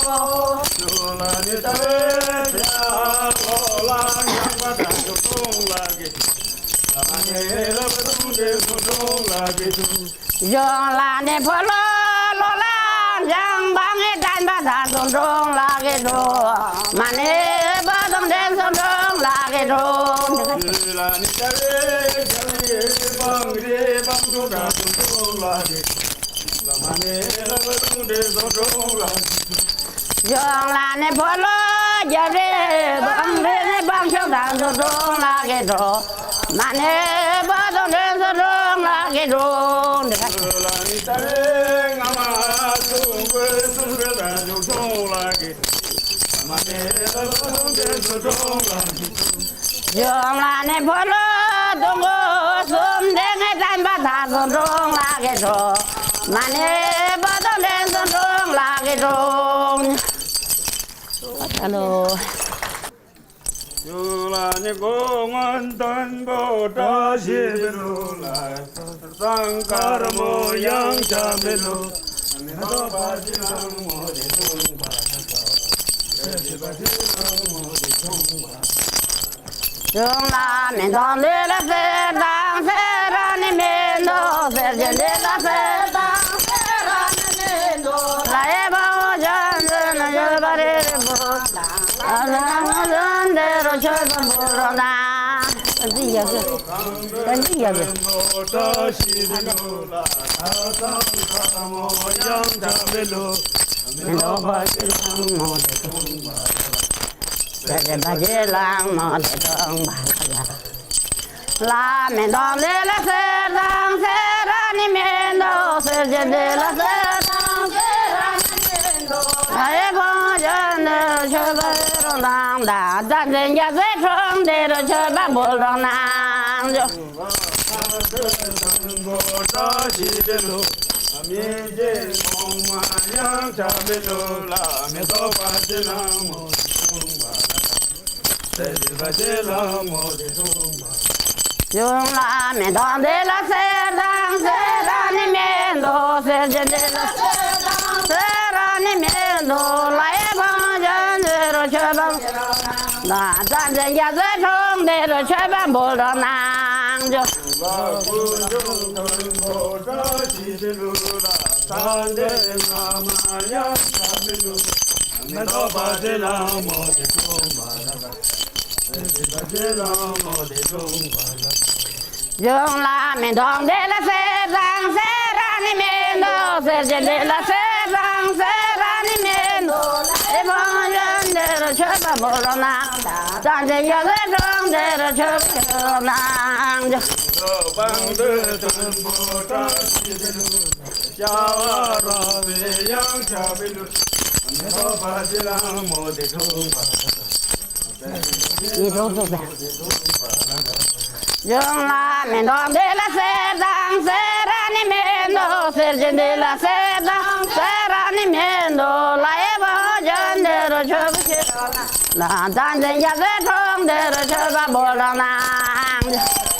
གཞུང་ལ་ནི་ཕོ་ལོ་ལོ་ལ་འཇང་བ་ངའི་དྲན་པ་དར་སོང་འབྲོང་ལ་གི་འགྲོ། མ་ནི་བ་དང་འདྲེན་སོང་འབྲོང་ལ་གི་འགྲོ། ལ་ནི་ད་རེ་རྒྱ་རེ་བང་རེ་བང་འགྲོ་དར་སོང་འབྲོང་ལ་གི་འགྲོ། མ་ནི་ལ་བ་དང་འདྲེན་སོང་འབྲོང་ལ་གི་འགྲོ། གཞུང་ལ་ནི་ཕོ་ལོ་རྒྱ་རེ་བང་རེ་ནི་བང་ཤོག་དར་སོང་འབྲོང་ལ་གི་འགྲོ། མ་ནི་བ་དང་འདྲེན་སོང་འབྲོང་ལ་གི་འགྲོ། འདི་ག་ལ་ནི་ད་རེ་ང་མ་སུ་གོས་སུ་རེ་ད་ཇུ་འབྲོང་ལ་གི་འགྲོ། མ་ནི་བ་དང་འདྲེན་སོང་འབྲོང་ལ་གི་འགྲོ། གཞུང་ལ་ནི་ཕོ་ལོ་དུང་གོ་གསུམ་འདྲེ་ངའི་དྲན་པ་དར་སོང་འབྲོང་ལ་གི་འགྲོ། མ་ནི་བ་དང་འདྲེན་སོང་འབྲོང་ལ་གི་འགྲོ། ཨ་ལོ། གཞུང་ལ་ནི་སྒོ་ངོ་མདུན་པོ་བཀྲ་ཤིས་ལུགས་ལ། སང་དཀར་མོ་ཡང་བྱ་མི་ལུགས། མེ་ཏོག་པ་ཅི་ལང་མོ་དེ་འཐུང་བ། ཞེས་པ་ཅི་ལང་མོ་དེ་འཐུང་བ། གཞུང་ལ་མེ་ཏོག་འདི་ལ་གསེར་དང་གསེར་ར་ནི་མེ་ཏོག་གསེར་གྱི་འདི་ལ་གསེར་དང་གསེར་ར་ནི་མེ་ཏོག་ལ་ཡེ་བོ་ཅན་དུ་ན་ཡོད་པ་རེ་རེ་བོ། ཨ་ལ་མོ་ཅན་དེ་རུ་ཆོས་པ་བོ་རོ་ན། ཏན་ཏིག་ཡག་གི། ཏན་ཏིག་ཡག་གི། མེ་ཏོག་པ་ཅི་ལང་མོ་དེ་འཐུང་བ། ཟེར་བ་ཅི་ལང་མོ་དེ་འཐུང་བ་ལ། ལ་མེ་ཏོག་འདི་ལ་གསེར་དང་གསེར་ར་ནི་མེ་ཏོག་གསེར་གྱི་འདི་ལ་གསེར་དང་གསེར་ར་ནི་མེ་ཏོག་ཨ་ཡེ་བོ་ཅན་དུ་ཆོས་པ་རོ་དང་དང་ཙན་དན་རྒྱ་མཚོའི་འཕྲང་འདི་རུ་ཆོས་པ་འབུལ་དང་ནང་འཇོག་གཞུང་ལ་མེ་ཏོག་འདི་ལ་གསེར་དང་གསེར་ར་ནི་མེ་ཏོག་གསེར་གྱི་འདི་ལ་གསེར་དང་གསེར་ར་ནི་མེ་ཏོག་ལ་ཡེ་བང་ཅན་འདི་རུ་མཆོད་པ། ད་ཙན་དན་རྒྱ་མཚོའི་འཕྲང་འདི་རུ་མཆོད་པ་འབུལ་དང་གནང་འཇོག་གཞུང་ལ་མེ་ཏོག་འདི་ལ་གསེར་དང་གསེར་ར་ནི་མེ་ཏོག་གསེར་གྱི་འདི་ལ་གསེར་དང་གསེར་ར་ནི་མེ་ཏོག་ལ་ཡེ་བང་ཅན་འདི་རུ་མཆོད་པ་འབུལ་དང་གནང་། ད་ཙན་དན་རྒྱ་མཚོའི་འཕྲང་འདི་རུ་མཆོད་པ་འབུལ་དང་གནང་། གཞུང་ལ་མེ་ཏོག་འདི་ལ་གསེར་དང་གསེར་ར་ནི་མེ་ཏོག་གསེར་གྱི་འདི་ལ་གསེར་དང་གསེར་ར་ནི་མེ་ཏོག་ལ་ཡེ་བང་ཅན་འདི་རུ་མཆོད་པ་ཞུ། ད་ཙན་དན་རྒྱ་མཚོའི་འཕྲང་འདི་རུ་མཆོད་པ་འབུལ་དང་གནང་།